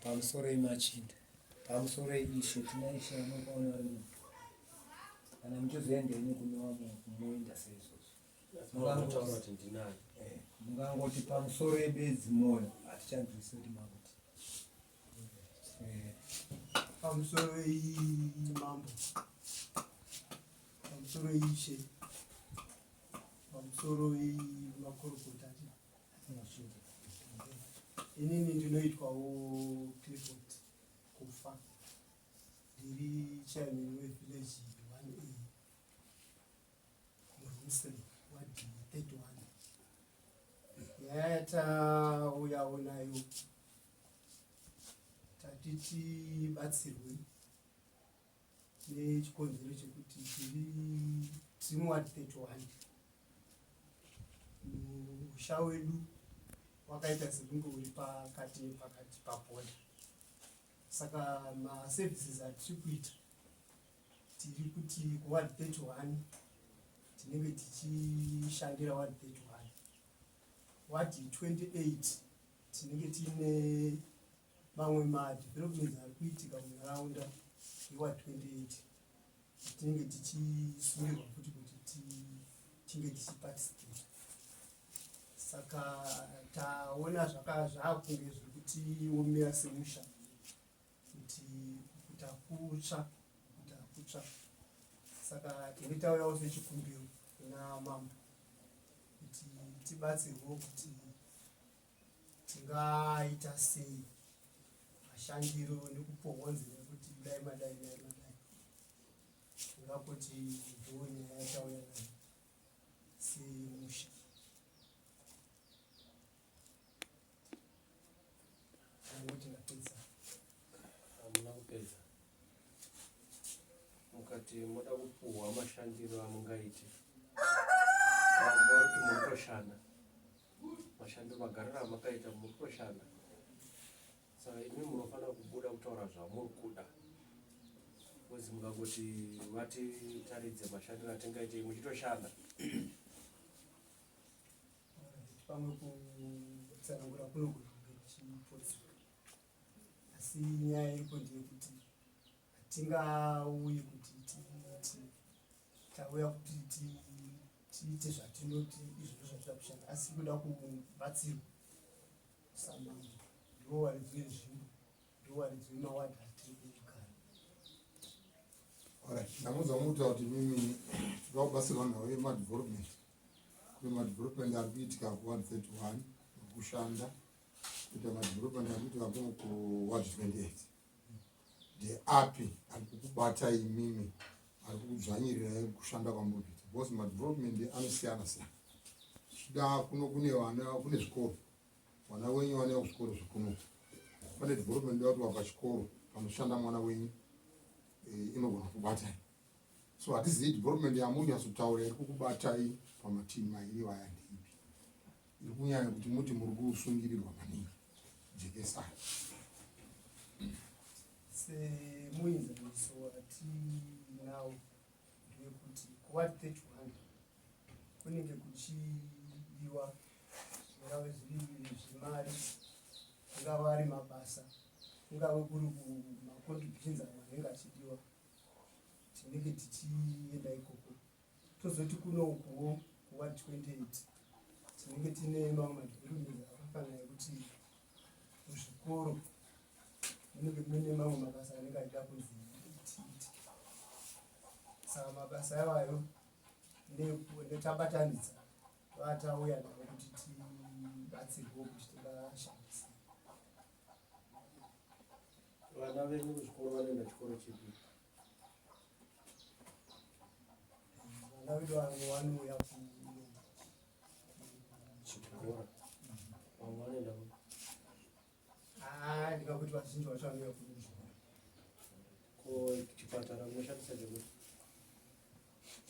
Pamusoro yemachinda. Pamusoro ishe tina ishe vanopaona vari munhu. Kana muchizoenda henyu kune vamwe kumoenda seizvozvo. Mataura kuti ndinani. Eh, mungangoti pamusoro yebedzi moyo hatichanzwisi kuti makuti. Eh. Pamusoro mambo. Pamusoro ishe. Pamusoro makorokota. Inini ndinoitwawo Clifford Kufa. Ndiri chairman wevillage 1A muRumsey ward 31. Nyaya yatauyawo nayo tati tibatsirwe nechikonzero chekuti tiri tiri muward 31 musha wedu wakaita sekunge uri pakati nepakati pabhodha saka maservices atiri kuita tiri kuti kuward 31 tinenge tichishandira ward 31 ward 28 tinenge tiine Mamwe madevelopments ari kuitika munharaunda yeward 28 tinenge tichisungirwa futi kuti tinge tichiparticipate saka taona zvaakunge zviri kutiomera semusha kuti kuta kutsva kuta kutsva saka tinge tauyawo sechikumbiro kuna mambo kuti tibatsirwewo kuti Tingaita sei mashandiro nekupohwa nzira yekuti dai madai dai madai tingapoti ndo nyaya yatauya nayo semusha. Angoti ndapedza. Hamuna kupedza. Mukati moda kupuhwa mashandiro amungaite. Mambo ari kuti muri kutoshanda. Mashandiro magariro amakaita muri kutoshanda. Saka imi munofanira kubuda kutaura zvamuri kuda. Because mukangoti vatitaridze mashandiro atingaite muchitoshanda. Pamwe kutsanangura kunogona kunge kuchipotseka. Asi nyaya iripo ndeyekuti hatingauyi kuti titi tauya kuti tiite zvatinoti izvo ndozvatida kushanda asi kuda kubatsirwa samambo ndiwo varidzi wenzvimbo ndiwo varidzi wemawadhi atiri kugara. Ndamuudza mutaura kuti mimi tinoda kubatsirwa nhau yemadevelopment kune madevelopment ari kuitika kuward 31 kushanda kuita madevelopment ari kuitika kuno kuward 28 ndeapi ari kukubatai imimi ari kukudzvanyirirai kushanda kwamuri kuita because madevelopment anosiyana siyana zvichida kuno kune vana kune zvikoro vana wenyu vanouya kuzvikoro zvekuno pane development da kuti wapachikoro panoshanda mwana wenyu eh, inogona kubatai so hatizivi development yamuri kunyatsotaura iri kukubatai pamativi mairi vaya ndeipi iri kunyanya kuti muti muri kusungirirwa maningi jekesai Semuenzaniso watinawo ndewekuti kuward 31 kunenge kuchidiwa zvingave zviri zvemari kungava ari mabasa kungave kuri kumacontributions amwe anenge achidiwa tinenge tichienda ikoko Tozoti kuno ukuwo kuward 28 tinenge tine mamwe madevelopments akafanana ekuti muzvikoro munenge mune mamwe mabasa anenge achida kunzi tiite. Saka mabasa iwayo netabatanidza vatauya nawo kuti tibatsirwewo kuti tingashandise. Vana venyu kuzvikoro vanoenda chikoro chipi? Vana vedu vamwe vanouya kuchikoro, vamwe vanoenda ah, ndingakuti vazhinji vacho vanouya kuno. Ko chipatara munoshandisa chekuti?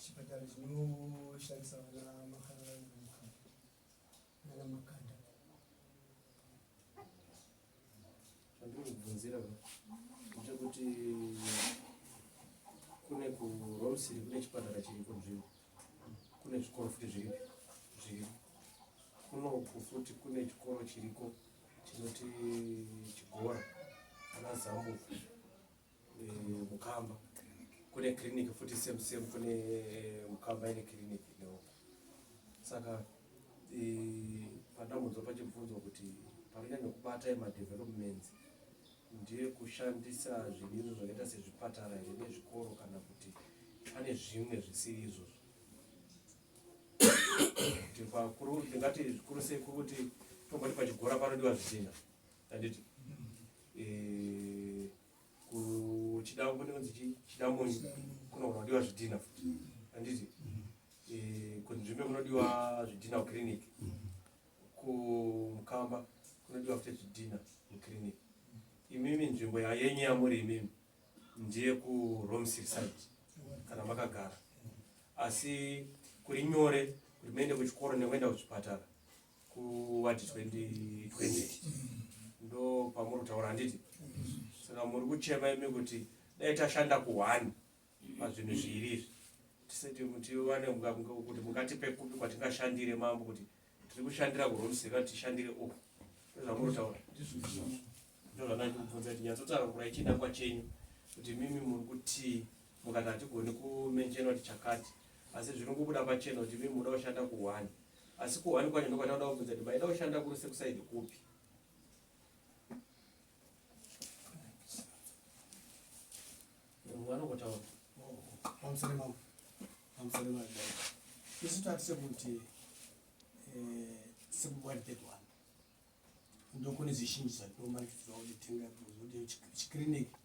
Chipatara chinoshandisa vana makarara nana makanda. Chandiri kubvunzira ndechekuti kune kuRomsiri kune chipatara chiriko nzvimbo kune zvikoro futi zviripi zviriko kunoku futi kune chikoro chiriko chinoti chigora. Kwazambuko eh, Mukamba kune clinic futi same same kune eh, Mukamba ine clinic neoko. Saka eh, pandambonzwa pachibvunzwa kuti parikunyanya kubata madevelopments ndiye kushandisa zvinhu izvo zvakaita sezvipatara here nezvikoro kana kuti pane zvimwe zvisiri izvozvo kuti pakuru ndingati zvikuru sei kuri kuti tomboti pachigora panodiwa zvidhina handiti eh, kuchidambo kunonzi chidamonyi kunogona kudiwa zvidhina futi handiti eh, kunzvimbe kunodiwa zvidhina kukiriniki kumukamba kunodiwa futi zvidhina mukiriniki imimi nzvimbo yayenyu yamuri imimi ndiye kuromsir side kana makagara asi kuri nyore kuti muende kuchikoro nekuenda kuchipatara kuwadi 2020 ndo pamuri kutaura handiti saka muri kuchema imi kuti dai tashanda kuone pazvinhu zviiri izvi tisati tiwane kuti mungatipe kupi kwatingashandire mambo kuti tiri kushandira kuromseka tishandire uku ndozvamuri kutaura ndozvandandikubvunza kuti nyatsotsanangura chinangwa chenyu kuti mimi muri kutii mukati hatigoni kumenshena kuti chakati asi zviri kubuda pachena kuti mimi muda kushanda kuone asi kuone kwacho ndokwatauda kubvunza kuti maida kushanda kuri sekusaidi kupi vanokotaura pamusoro mambo pamusoro mambo isu tatise kuti eh, sekuward 31 ndokune zvizhinji zvatinomanikidzirwa kuti tinga kuti chikiriniki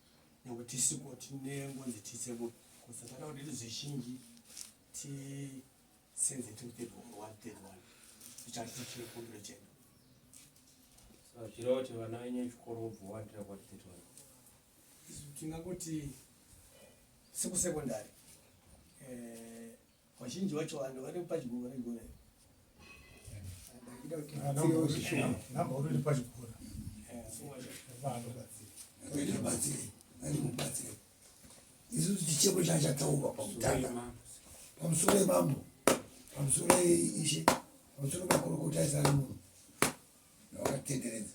nyangwe tisiko tine ngonzi tiseko kusa tada kuti zvizhinji tisenze tiri 31 tichati chikumbiro chedu zvireva kuti vana venyu vechikoro vobva wandira kwati 31 tingangoti sekusekondari eh, vazhinji vacho vanhu vari pachigora igora namba uri pachigora vanobatsira isusu chichemo chachataurwa pakutanga pamusoro yemambo pamusoro yeishe pamusoro makorokota ese ari muno navakatenderedza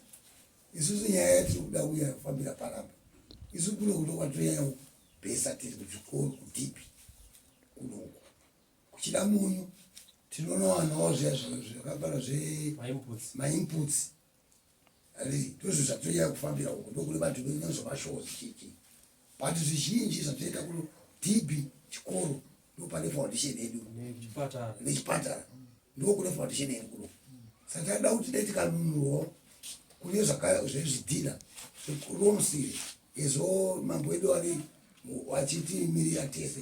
isusu nyaya yatiri kuda kuya kufambira panapa isu kuno kuno kwatonyanya kupesa tiri kuchikoro kudhipi kunoku kuchida munyu tinonowanawo zviya zvakafana zvemainputs ndozvo zvatonyanya kufambira uko ndokune vanhu nezvemashows chichi but zvizhinji zvatoenda kuno dhibhi chikoro ndopane foundation yedu nechipatara ndokune foundation yedu kuno saka tada kuti dai tikanunurwawo kune zvezvidhina zvekuromsiri ezvo mambo edu ari achitimirira tese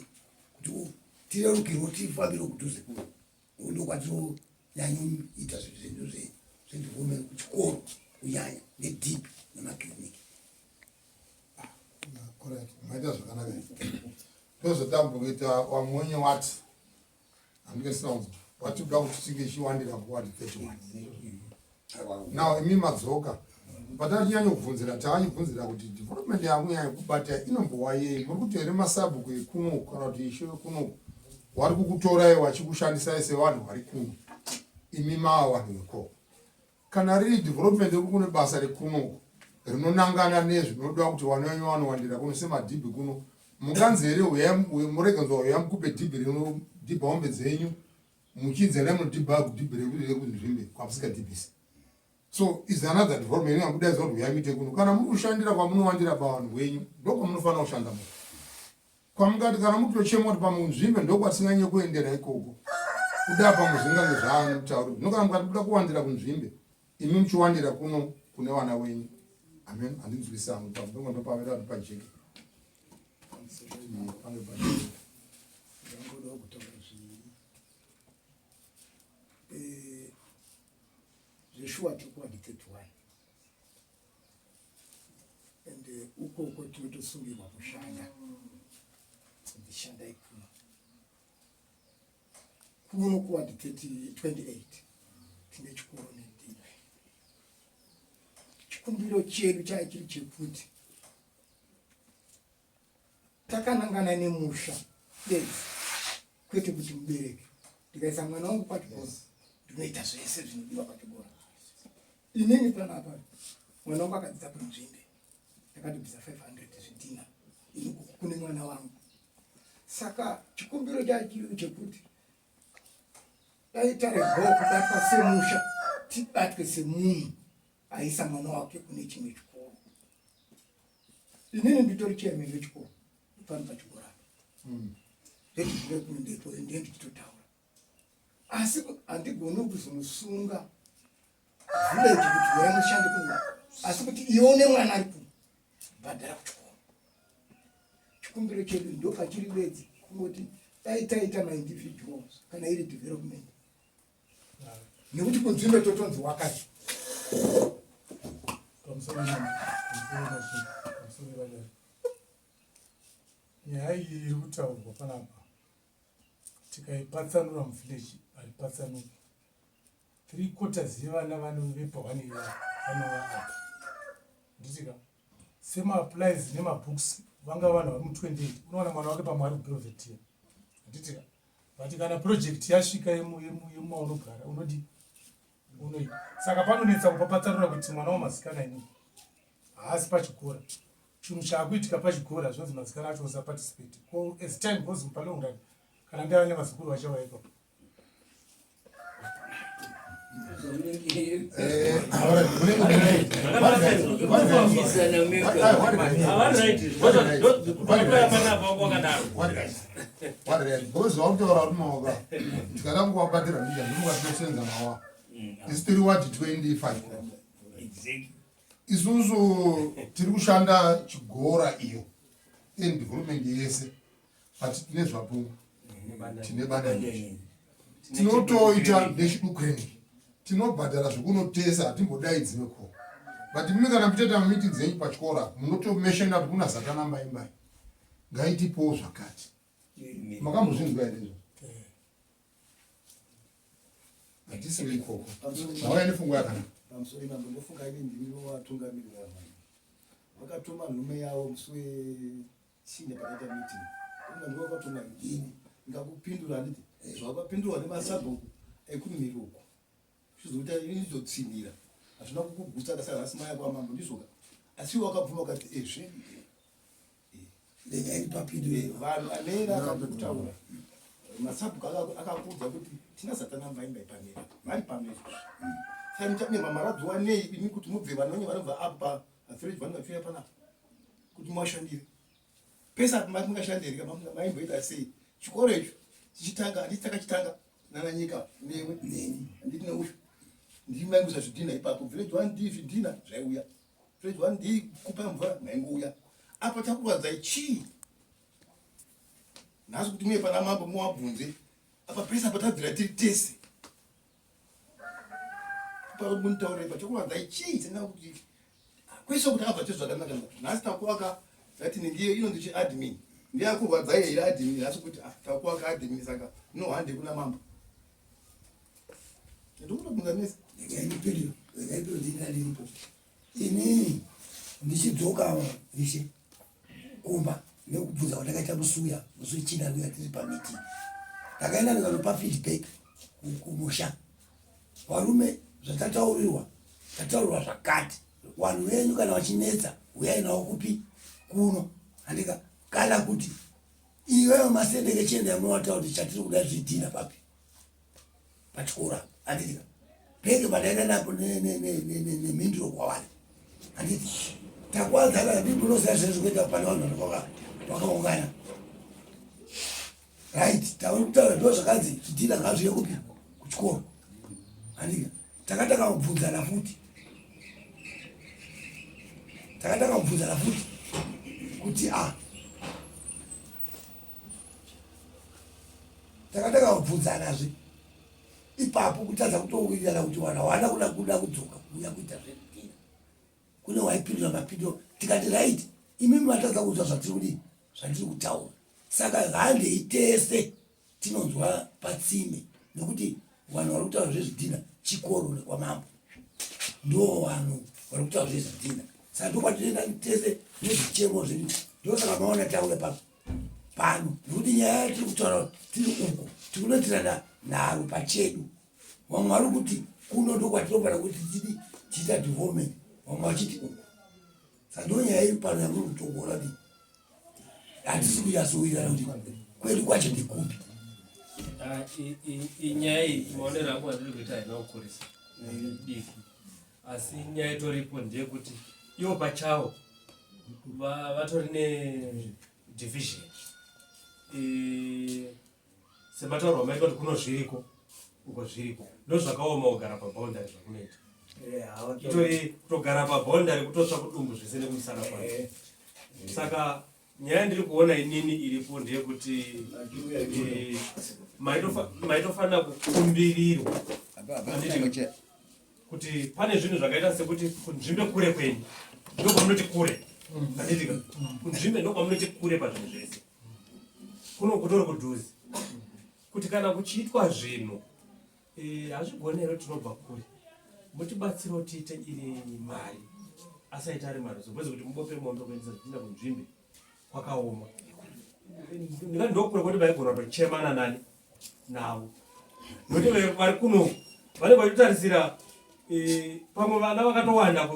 kuti tirerukirwo tifambire kudhuze kuno ndokwatinonyanyoita zvinhu zvedevelopment kuchikoro kunyanya nedhibhi nemakiriniki maita zvakanaka ndozvatambokuita wamwenye wati handike sina kunzwa wati kuda kuti tinge ichiwandira kuwadi 31 now imi madzoka patatinyanya kubvunzira taachibvunzira kuti development yakunyanya kubata inombowa yei muri kuti here masabhuku ekunoku kana kuti ishe wekunoku wari kukutorai wachikushandisai sevanhu vari kuno imi mava vanhu vekoko kana riri development yekuti kune basa rekunoku rinonangana nezvinoda kuti vana venyu vanowandira kuno semadhibhi kuno munganzi here huyai muregenzi huyai mukupe dhibhi rinodhibha hombe dzenyu muchinzi endai munodhibha kudhibhi rekunzvimbe kwamusingadhibhisi so is another development ingangodaidza kuti huyai muite kuno kana muri kushandira kwamunowandira pavanhu wenyu ndokwamunofanira kushanda mu kwamungati kana mutochema kuti pamunzvimbe ndokwatisinganye kuendera ikoko kuda pamwe zvingange zvaanotaura zvino kana mukati kuda kuwandira kunzvimbe imi muchiwandira kuno kune vana wenyu amen handinzwisi hangu pamudongo ndopavera kuti pajeke pange pajeke ndangoda kutaura zviviri eh, zveshuwa tiri kuwadi 31 and eh, ukoko tinotosungirwa kushanda ndishandai kuno kuno kuwadi 28 tine chikoro nendimi chikumbiro chedu chaive chiri chekuti takanangana nemusha bedzi kwete kuti mubereki ndikaisa mwana wangu pachikoro ndinoita zvese zvinodiwa pachikoro inini panapa mwana wangu akadzidza kunzvimbe Ndakatobvisa 500 zvidhina ini kune mwana wangu. Saka chikumbiro chacho chekuti dai taregawo kubatwa semusha, tibatwe semunhu aisa mwana wake kune chimwe chikoro. Inini nditori chairman wechikoro pano pachikoro apa. Ndechikoro kuno ndiye ndichitotaura, asi handigoni kuzonosunga village kuti uyai mushande kuno, asi kuti iwe une mwana ari kuno, bhadhara kuchikoro. Chikumbiro chedu ndo pachiri bedzi kungoti dai taita maindividuals kana iri development, nekuti kunzvimbo totonzi wakati. Pamusoro vadare, nyaya iyi iri kutaurwa panapa, tikaipatsanura muvillage haripatsanuki. 3/4 yevana vanovepa vanova apa, nditika semaapplies nemabooks, vanga vanhu vari mu28, unowana mwana wake pamwe ari kuBelvedere, handitika? But kana project yasvika yemumaunogara, unodi unoi. Saka panonetsa kupapatsanura kuti mwana wamasikana inini haasi pachikora. Chinhu chaakuitika pachikora, zvinonzi masikana acho usaparticipate. Ko as time goes mupalong run, kana ndava nevazukuru vachauya ipapo. Because wakutaura uri maoka, ndikada kungovabatira mbija, ndinonga mawa. Isu tiri ward 25, isusu tiri kushanda chigora iyo in development yese, but tine zvapungu, tine bada, tinotoita nechidukweni, tinobhadhara zvekunotesa, hatimbodaidziwe ko. But mimi kana muchitoita meeting dzenyu pachikora, munotomeshena kuti kuna zatana mbai mbai, ngaitipowo zvakati. Makambozvinzwa here izvo? Hatisiwe ikoko, mauya nefungo yakanaka. Pamusoro mambo, ndofunga ini ndimi vatungamiriri vamwe vakatuma nhume yavo musi wechina pakaita meeting. Unga ndivo vakatuma ini ngakupindura, handiti? Zvavakapindurwa nemasabhuku ekumhiri uku, chizoita ini ndizotsinhira, hazvina kukugutsa kasaka nhasi maya kwamambo, ndizvoka? Asi iwe wakabvuma ukati ezve. Regai ndipapindure. Vanhu anera akakutaura, masabhuku akakuudza kuti tina satana mbaimbai pamira vari pano izvozvi. Saka muchange maradziwa nei imi kuti mubve vanhu venyu vanobva apa pavillage vanenge vachiuya panapa kuti muwashandire pese apa? Mati mungashandire maimboita sei chikoro icho chichitanga? Handiti takachitanga nana nyika newe, handiti? Neusho ndimaingusa zvidhina ipapo village one d, zvidhina zvaiuya village one d, kupa mvura maingouya apa. Chakurwadzai chii nhasi kuti muye pana mambo muwabvunze apa pese apa tabvira tiri tese? Munitaurire pachokurwadzai chii chena kuti kwese kuti akabva tese zvakanaka. Nhasi takuwaka zati ndiye inonzi chiadmin, ndiyakurwadzai here admin nhasi kuti ah, takuwaka admin, saka no hande kuna mambo, ndikutobvunza nese. Regai ndipindure, regai ndipindure, ndina ndiripo inini ndichidzoka ishe kumba nekubvunza kwandakaita musi uya, musi wechina uya tiri pameeting, ndakaenda ndikanopa feedback kumusha. Varume, zvatataurirwa, tataurirwa zvakati. Vanhu venyu kana vachinetsa, uyai navo kupi? Kuno, handika? Kana kuti iwewe masendeke, chienda munovataura kuti chatiri kuda zvidhina papi? Pachikoro apa, handitika? Penge padaenda napo nemhinduro kwavari, handiti? Takwadzana, handiti? Unoziva zvese kuita pane vanhu vakaungana, right? Tauri kutaura ndo zvakanzi zvidhina ngazviye kupi? Kuchikoro, handika? Takatakabvunzana futi, takatakabvunzana futi kuti a takatakabvunzanazve ipapo, kutadza kutowirirana kuti vanhu hawana kuda kuda kudzoka kuuya kuita zvezvidhina. Kune waipindura mapinduro, tikati right, imimi matadza kunzwa zvatiri kudii, zvatiri kutaura, saka handei tese tinonzwa patsime, nekuti vanhu vari kutaura zvezvidhina chikoro nekwamambo ndo vanhu vari kutaura zvezvidhina. Saka ndokwatinoenda tese nezvichemo zvedu. Ndosaka maona tauya pano, nekuti nyaya yatiri kutaura tiri uku, tikunoitirana nharo pachedu. Vamwe vari kuti kuno ndokwatinofana kuti tidi tiita development, vamwe vachiti uku. Saka ndonyaya iri pano yamuri kutongoona kuti hatisi kunyatsowirirana kuti kwedu kwacho ndekupi. Ah, inyaya iyi maonero angu andiri kuita haina kukurisa diki asi nyaya itoripo ndeyekuti ivo pachavo vatori nedivision semataurwa maitwa kuti kuno zviriko uko zviriko ndozvakaoma kugara paboundary zvakunoita itori kutogara paboundary kutotsva kudumbu zvese nekumusana kwacho eh. saka nyaya ndiri kuona inini iripo ndeyekuti eh, maitofanira kukumbirirwa kuti pane zvinhu zvakaita sekuti kunzvimbe kure kwenyu ndokwamunoti kure handitika kunzvimbe ndokwamunoti kure pazvinhu zvese kuno kutori kudhuze kuti kana kuchiitwa zvinhu eh, hazvigoni here tinobva kure mutibatsiro tiite iri mari asaita ari mari zobwezi kuti mubope mombe kuendesa zvichienda kunzvimbe kwakaoma ndingati ndokure kwoti vaigona kutochemana nani navo nokuti vari kuno vanenge vachitotarisira eh, pamwe vana vakatowanda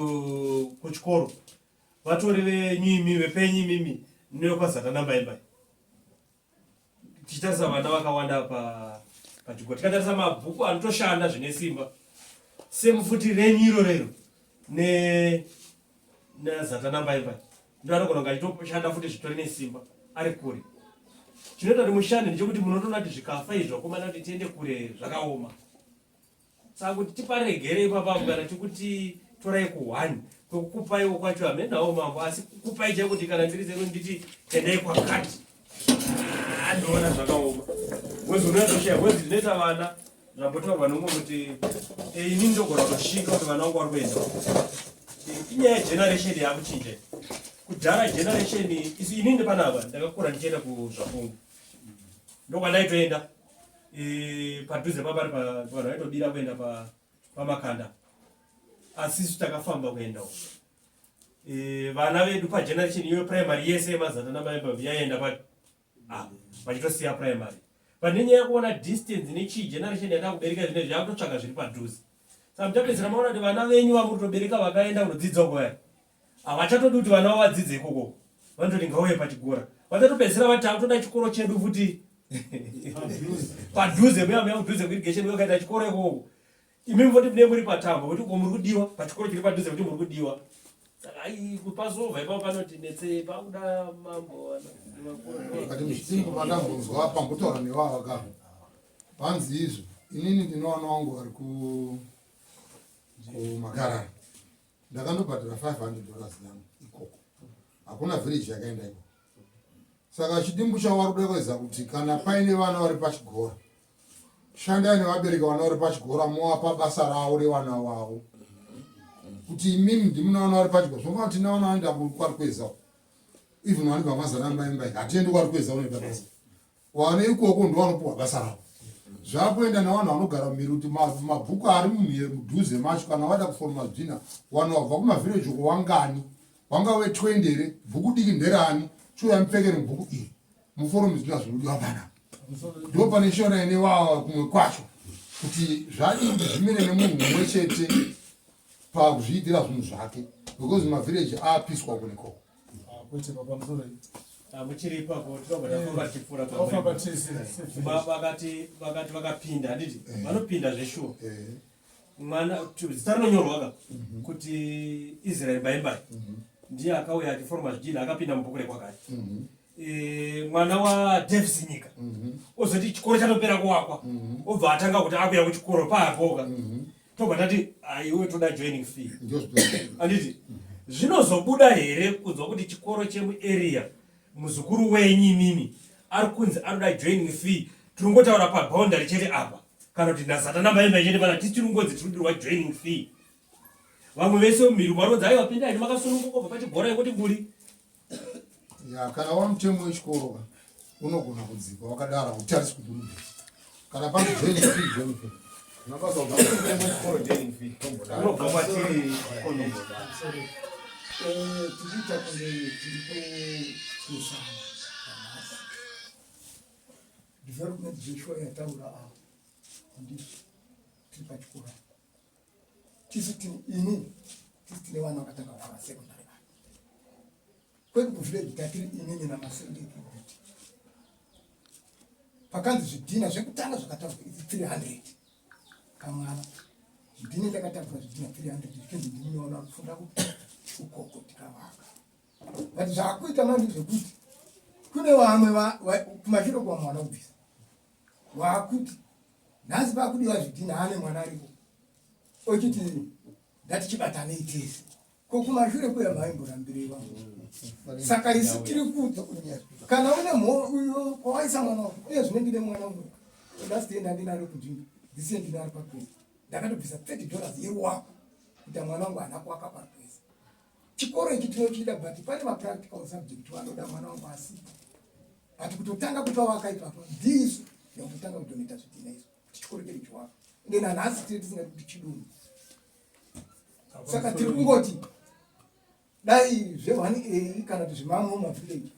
kuchikoro vatori venyu imi vepenyu imimi nekwazata nambaimbai tichitarisa vana vakawanda pachikoro tikatarisa mabhuku anotoshanda zvine simba semufuti renyu iro rero ne nazata nambaimbai ndo anogona kunge achitoshanda futi zvitori nesimba ari kure chinoita kuti mushande ndechekuti munotoona kuti zvikafa izvi vakomana kuti tiende kure zvakaoma saka kuti tiparegere ipapapo kana tikuti torai kuone kwekukupaiwo kwacho hamenawo mambo asi kukupai chai kuti kana ndiri zero nditi endai kwakati ah, ndoona zvakaoma bcause unotoshaya bcause ndinoita vana zvambotaurwa nomwe kuti eh, ini ndogona kutoshinga kuti vana vangu vari kuenda eh, inyaya yegeneration yakuchinja kudhara generation isu ini ndipanapa ndakakura ndichienda kuzvapungu ndokwandaitoenda eh, padhuze papari vanhu vaitobira kuenda pamakanda asi isu takafamba kuenda uko vana vedu pageneration iyo primary yese yemazana namaemba yaenda pa ah, vachitosiya primary but nenyaya yekuona distance nechii generation yada kubereka zvinezvi yakutotsvaga zviri padhuze saka muchapedzisira maona kuti vana venyu vamuri kutobereka vakaenda kunodzidza uko vaya havachatodi kuti vana vavo vadzidze ikoko vanototi ngauye pachikora vachatopedzisira vati takutoda chikoro chedu futi padhuze muya muya kudhuze kuirrigation vakaita chikoro ikoko Imi mvoti mune muri patambo kuti uko muri kudiwa pachikoro chiri padhuze kuti muri kudiwa. Saka ai kupasova ipapo panoti netse pakuda mambo But muchitsimbo pandambonzwa pambotaura nevava ka panzi izvo inini ndinowana wangu vari ku kumakarara ndakandobhadhara 500 dollars yangu ikoko hakuna village yakaenda ikoko saka chidimbu chavo vari kuda kuedza kuti kana paine vana vari pachigora shandai nevabereki vana vari pachikora movapa basa ravo revana vavo kuti imimi ndimuna vana vari pachikora zvofana tina vana vanoenda kwari kweza even vanobva mazana mbaimbai hatiendi kwari kweza unoita basa wane ikoko ndovanopiwa basa ravo zvakuenda nevanhu vanogara mumiri kuti mabhuku ari mudhuze macho kana vada kuforoma zvidhina vanhu vabva kumavhireji uko wangani wangave 20 here bhuku diki nderani chiuya mupfekere mubhuku iri muforum zvinhu zvinodiwa panapa ndo pane shona ine wawa kumwe kwacho kuti zvadii kuti zvimire nemunhu mumwe chete pakuzviitira zvinhu zvake because mavhireji apiswa kune koko ah, muchiri ipapo tinobva tafamba tichipfuura vakati vakati vakapinda handiti eh. vanopinda zveshuwa eh. mwana zita rinonyorwa ka mhm. kuti israel baimbai mhm. ndiye akauya achiforma zvidhina akapinda mubhuku rekwakati mhm. e, mwana wadavis nyika ozoti chikoro chatopera kuwakwa obva atanga kuti akuya kuchikoro paapoka tobva tati aiwe toda joining fee anditi zvinozobuda here kunzwa kuti chikoro chemuarea muzukuru wenyu imimi ari kunzi anoda joining fee tiringotaura paboundary chete apa kana kuti ndazata namba yemba chete pana tisi tiringonzi tiri kudirwa joining fee vamwe vese mumhiri vanonzi aiwa pindai makasununguka kubva pachibhora yekuti nguri ya kana wamutemo wechikoro ka unogona kudzikwa wakadaro hautarisi kuti uri kana pane joining fee joining fee unabasa unobva kwatiri eh, tikuita kunge tiri kupesana nanhasi development zveshuwa yataura avo handizvo tiri pachikoro tisu ini tisu tine vana vakatanga kuvhura secondary ava Kwedu kuvillage tatiri inini namasendeki kuti pakanzi zvidhina zvekutanga zvakataurwa idzi 300 kamwana zvidhina ndakataurwa zvidhina 300 zvichinzi ndinoona kufunda kuti ukoko tikavaka but zvakuita manje zvekuti kune vamwe kumashure kwamwe vana kubvisa wakuti nhasi pakudiwa zvidhina ane mwana ariko ochiti ngatichibatanei tese ko kumashure kuya maimborambirei vangu saka isu tiri kuti kana une uyo kwawaisa mwana wako uye zvine ndine mwana uyo last year ndandinaro kunzvimbo this year ndinaro pakwese ndakatobvisa 30 dollars yeruwako kuita mwana wangu haana kuwaka pakwese chikoro ichi tinochida but pane mapractical subject vanoda mwana wangu asipo but kutotanga kutowaka ipapo ndisu yakutotanga kudoneta zvidhina izvo kuti chikoro chedu chiwaka ende nanhasi tiri tisingati kuti chidunhu saka tiri kungoti dai zve1 a kana kuti zvemamwe mavillage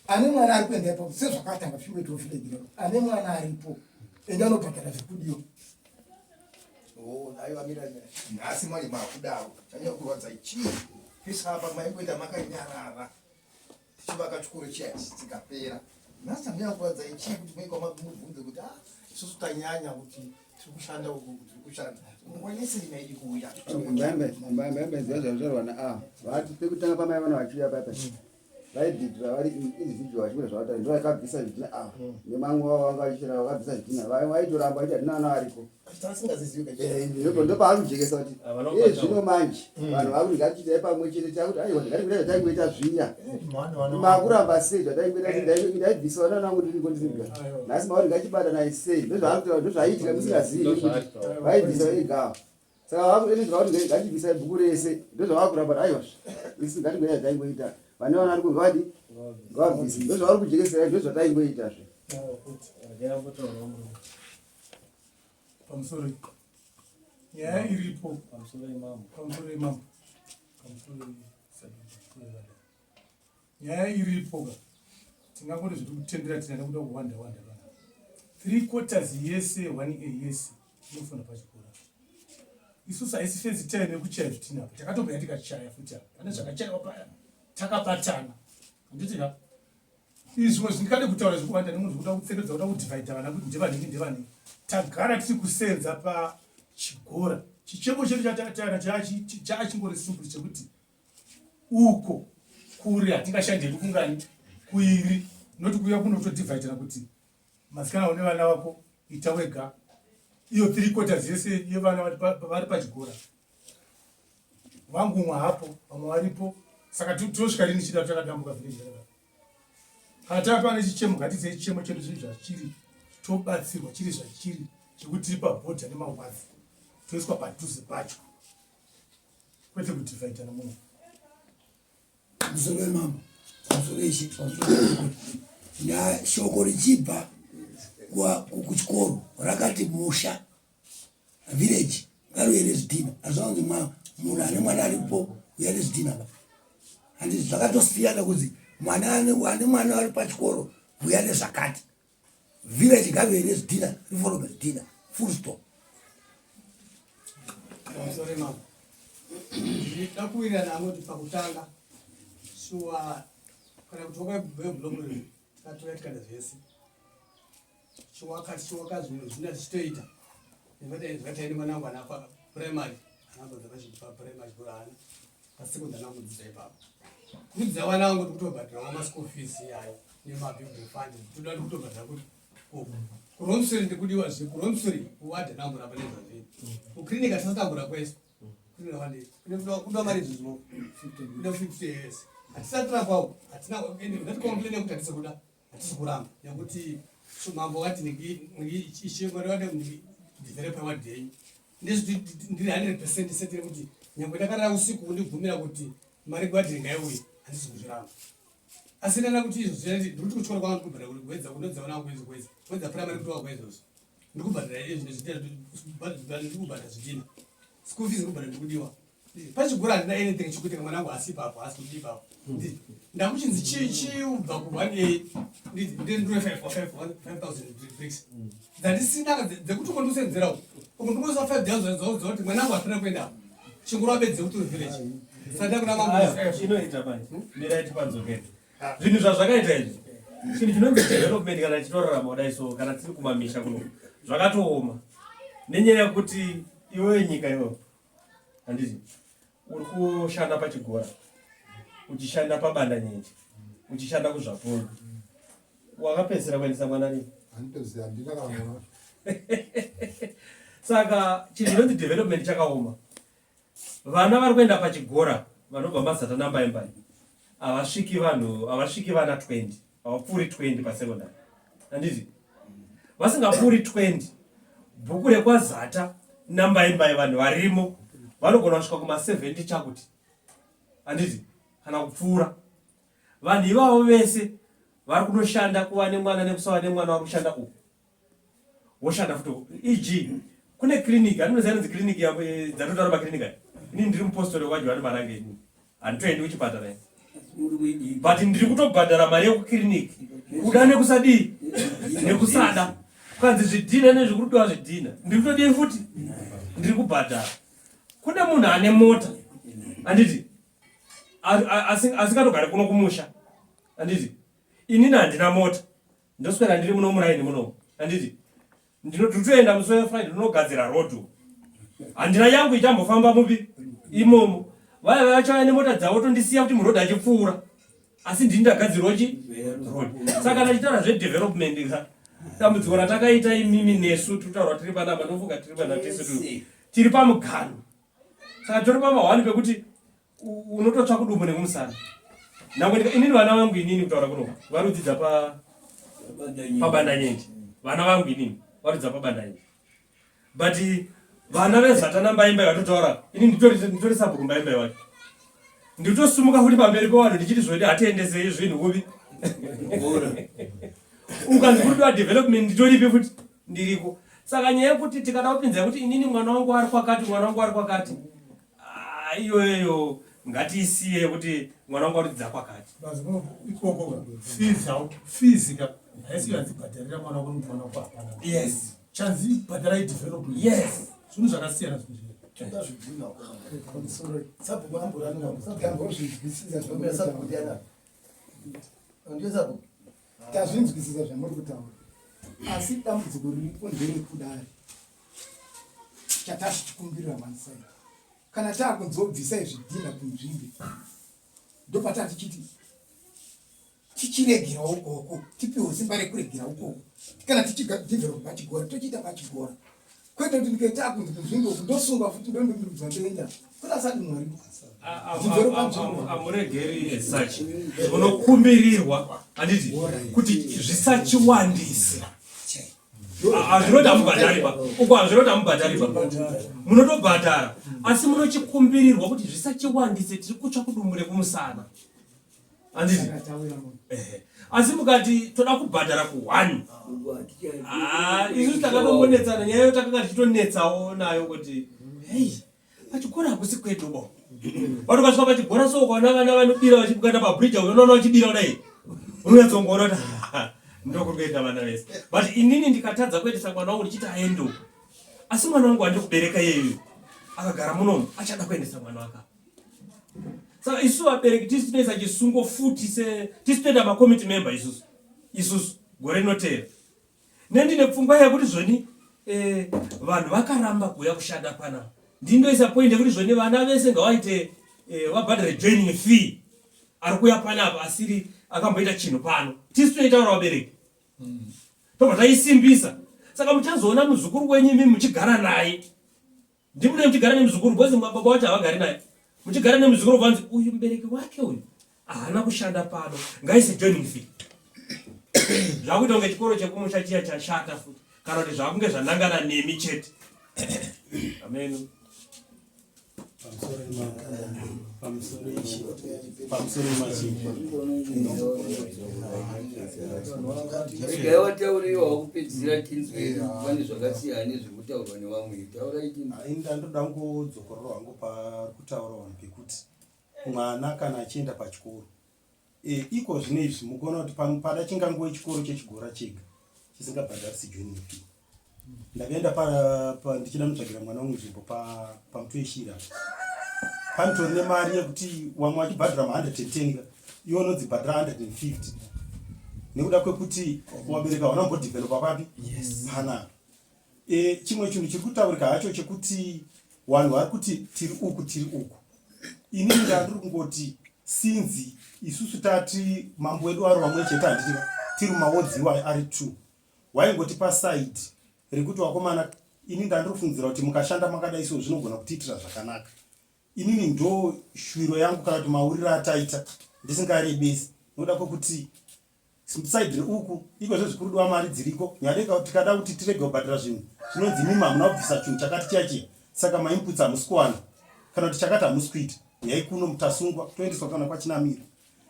ane mwana ari kuenda ipapo sezvakatanga zvichimboitawo village rero ane mwana aripo ende anobhadhara zvekudiwa oh, aiwa mira nhasi manje makudaro chanyanya kurwadza chii pese apa maingoita makanyarara tichivaka chikoro chiya chikapera nhasi chanyanya kurwadza chii kuti maikwa mubvunze kuti ah isusu tanyanya kuti tiri kushanda uku tiri kushanda nguva yese ina iri kuuya mbambe ziva zvazvarwa na a vati pekutanga pamai vana vachiuya paipa vaibhidhira vari individual vachikuita zvavataura ndo vakabvisa zvidhina ava mm. nemamwe wavo vanga vachichera vakabvisa zvidhina vaitoramba vaiti hatina vana variko eh, ndopaari kujekesa kuti iye zvino manje mm. vanhu vakuti ngatichiitai pamwe chete takuti aiwa ndingatikuita zvataingoita zviya eh, makuramba sei zvataingoita eh. ndaibvisa vana vangu ndiriko ndiriga nhasi makuti ngatichibatanai sei ndozvaakutaura ndozvaiitika musingazivi kuti vaibvisa vega saka vakuenedzwa kuti ngatibvisai bhuku rese ndozvavakuramba kuti aiwa isu ngatingoita zvataingoita vane vana vari ngavadi ngavabvise ndozvavari kujekesera ndozvataingoita zve pamusoro nyaya iripo pamusoro imambo pamusoro imambo pamusoro nyaya iripo ka tingangoti zviri kutendera tina nekuda kuwanda wanda vana three quarters yese one a yese inofona pachikora isusu haisi fezi time yekuchaya zvitina apa takatobva tikachaya futi apa pane zvakachaiwa paya takabatana handiti ka izvi zvimwe zvindikade kutaura zvekuwanda nemunhu zvekuda kutsekedza kuda kudhivhaidha vana kuti ndevanhingi ndevanhingi tagara tiri kusenza pachigora chichemo chedu chatataura chaachingori simple chekuti uko kure hatingashandi hedu kungani kuiri noti kuuya kunotodhivhaidhana kuti masikana une vana vako ita wega iyo three quarters yese yevana vari pachigora vangumwa hapo vamwe varipo saka tinosvika rini chida takadambuka village rakadaro kana tava pane chichemo ngatiisei chichemo chedu zviri zvachiri tobatsirwa chiri zvachiri chekuti tiri pabhodha nemawazi toiswa padhuze pacho kwete kudhivhaidhana munhu Pamusoro wemambo, pamusoro ishe, pamusoro wemambo. Shoko richibva kuchikoro rakati musha village ngaruye nezvidhina azvaunzi munhu ane mwana aripo uya nezvidhina ba handiti zvakatosiyana kunzi mwana ane mwana ari pachikoro uya nezvakati village ngaruye nezvidhina riforome zvidhina full stop Pamusoro mambo. Ndinoda kuwirirana anoti pakutanga shuwa kana kuti wakaibhuya tikatora tikaenda zvese chiwaka chiwaka zvinhu zvina tichitoita zvataine mwana wangu ana primary anabva paprimary chikoro ana pasecondary ana kudzidza ipapo kudzidza vana vangu ndikutobhadhirawo maschool fees iyayo nemabuilding fund toda ndikutobhadhira kuti kuromsuri ndikudiwa zve kuromsuri kuwadha nambura pane zvazviri kuclinic hatisatambura kwese kuda mari izvozvo kuda 50 years hatisati rapawo hatina ngaticomplain yekuti hatisi kuda hatisi kuramba nekuti mambo vati ishe developer wadhi yenyu ndiri 100 percent setire kuti nyangwe ndakarara usiku kundibvumira kuti mari gwadhi ngaiuye handisi kuzviramba asi ndana kuti izvo zviya ndikuti kuchikoro kwanga ndikubhadhara kuti gwedza kunodza vana vangu izvo gwedza gwedza primary kuti wagwa izvozvo ndikubhadhara izvo nezvidina ndikubhadhara zvidina school fees ndikubhadhara ndikudiwa pachigura handina anything chekuti mwana wangu asi ipapo asi kudi ipapo ndamuchinzi chii chiubva ku one a ndindure 5000 bricks dzandisina dzekuti kondusenzera uko uko ndikuisa 5000 dzakuti mwana wangu asina kuenda chingura bedzi dzekuti village. Inoita manje. Mirai tipanzokere. Zvinhu zvazvakaita izvi. Chinhu chinonzi development kana chitorarama kudai so kana tiri kumamisha kuno. Zvakatooma. Nenyaya yekuti iwewe nyika iwewe. Handiti uri kushanda pachigora. Uchishanda pabanda nyenje. Uchishanda kuzvapungu. Wakapedzisira kuendesa mwana rini? Handitoziva, handina kana mwana. Saka chinhu chinonzi development chakaoma. Vana vari kuenda pachigora vanobva mazata nambaimbai havasviki vanhu havasviki vana 20 havapfuuri 20 pasecondary handiti vasingapfuuri 20 bhuku rekwazata nambaimbai vanhu varimo vanogona kusvika kuma 70 chakuti handiti kana kupfuura vanhu ivavo vese vari kunoshanda kuva nemwana nekusava nemwana vari kushanda uku woshanda futi uku eg kune clinic andinoziva inonzi clinic eh, dzatotaura maclinic aya ini ndiri mupostori wekwajohani marange ini handitoendi kuchipatara ini but ndiri kutobhadhara mari yekuclinic kuda nekusadii nekusada kukanzi zvidhina nezvikurudiwa zvidhina ndiri kutodii futi ndiri kubhadhara kune munhu ane mota handiti asingatogari kuno kumusha handiti inini handina mota ndoswera ndiri muno muraini muno handiti ndinotoenda musi wefriday ndinogadzira road handina yangu ichambofamba mupi imomo vaya vaya vachauya nemota dzavo tondisiya kuti muroad achipfuura asi ndini ndagadzirwa chi road saka kana chitaura zvedevelopment ka dambudziko ratakaita imimi nesu tutaura tiri panapa ndofunga tiri pana tese tiri pamuganho saka tori pamahwani pekuti unototsva kudumbu nekumusana nangwe inini vana vangu inini kutaura kuno vari kudzidza pa pabandanyenje vana vangu inini vari kudzidza pabandanyenje but vana vezatana mbaimbai vatotaura ini nditori sabhuku mbaimbai wacho nditosumuka futi pamberi pevanhu ndichiti zvodi hatiendesei zvinhu kupi ukanzi kuri kudiwa development nditoripi futi ndiriko saka nyaya yekuti tikada kupinza yekuti inini mwana wangu ari kwakati mwana wangu ari kwakati ah, iyoyo ngatiisiye yekuti mwana wangu ari kudzidza kwakati ikoko fees ka haisi yanzi bhadharira mwana wako mwana wako hapana yes chanzi bhadharai development yes zvinhu zvakasiyana zvinhu Tazvinzwisisa zvamuri kutaura asi dambudziko riripo nderekudari chatazvichikumbirira one side kana taakunzobvisai zvidhinha kunzvimbe ndopataa tichiti tichiregera ukoko tipiwe simba rekuregera ukoko kana tichidevelop pachigora tochiita pachigora kwete kuti ndikaita akunzi kunzvimbo uku ndosungwa futi ndondomirudzwa ndoenda kuti asadi mwari amuregeri as such munokumbirirwa handiti kuti zvisachiwandise hazvinoti hamubhadhari ba uko hazvinoti hamubhadhari ba munotobhadhara asi munochikumbirirwa kuti zvisachiwandise tiri kutsva kudumbu rekumusana handiti asi mukati toda kubhadhara ku one ah, isusu takatombonetsana nyaya yo takanga tichitonetsawo nayo kuti hei pachikoro hakusi kwedu bo vanhu ukasvika pachigora so ukaona vana vanobira vachibukana pabridge unoona vachibira kudai unonyatsongoona kuti ndokuri kuenda vana vese but inini ndikatadza kuendesa mwana wangu ndichiti aende uko asi mwana wangu andiri kubereka iyeyu akagara munomu achada kuendesa mwana wake saka isu vabereki tisu tinoisa chisungo futi se tisu toita macommittee member isusu isusu gore rinoteera nendine pfungwa yekuti zvoni eh, vanhu vakaramba kuuya kushanda pana ndindoisa point yekuti zvoni vana vese ngawaite eh, vabhadhare joining fee ari kuuya panapa asiri akamboita chinhu pano tisu toitaura vabereki tobva taisimbisa saka muchazoona muzukuru wenyu imi muchigara naye Ndimune muchigara nemuzukuru because baba wacho havagari naye. Muchigara nemuzukuru vanzi uyu mubereki wake uyu haana kushanda pano ngaise joining fee. Zvakuita kunge chikoro chekumusha chiya chashata futi kana kuti zvakunge zvanangana nemi chete. Amen. Regai watauriwa wakupedzisira tinzwe pane zvakasiyana nezvekutaurwa nevamwe. Taurai tinzwe. Ini ndandoda kungodzokorora hangu pari kutaura vanhu pekuti mwana kana achienda pachikoro e, iko zvino izvi mukuona kuti pada chinganguve chikoro chechigora chega chisingabhadharisi joining fee ndakaenda ndichida notsvagira mwana wangu nzvimbo pamutoyeshiri apa. Panotori nemari yekuti vamwe vachibhadhara ma110 ka iwe unodzibhadhara 150 nekuda kwekuti wabereka hauna kumbodhivhelopa papi panapa. E, chimwe chinhu chiri kutaurika hacho chekuti vanhu vari kuti tiri uku tiri uku inini ndandiri kungoti sinzi isusu tati mambo wedu ari vamwe chete handiti tiri mawodziwa ari two waingoti paside rekuti wakomana ini ndandiri kufungidzira kuti mukashanda makadai so zvinogona kutiitira zvakanaka inini ndo shwiro yangu kana kuti mauriro ataita ndisingarebesi nokuda kwekuti side reuku iko zvezvikurudiwa mari dziriko nyadeka tikada kuti tirege kubhadhara zvinhu zvinonzi imimi hamuna kubvisa chinhu chakati chiya chiya saka mainputs hamusi kuwana kana kuti chakati hamusi kuita nyai kuno mutasungwa toendeswa kana kwachinamira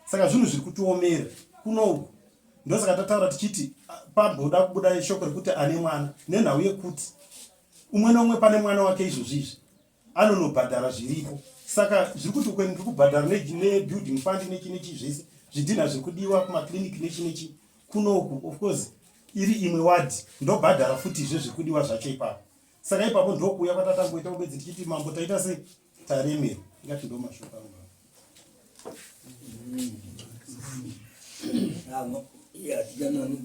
saka zvinhu zviri kutiomera kuno uku ndosaka tataura tichiti pamboda kubuda shoko rekuti ane mwana nenhau yekuti umwe neumwe pane mwana wake izvozvi izvi anonobhadhara zviriko saka zviri kuti ukweni ndiri kubhadhara nebuilding fund nechi nechi zvese zvidhinha zviri kudiwa kumaclinic nechi nechi kunoku of course iri imwe wadi ndobhadhara futi izve zviri kudiwa zvacho ipapo saka ipapo ndokuuya kwatatangoita ubedzi tichiti mambo taita sei taremera ingati ndo mashoko angu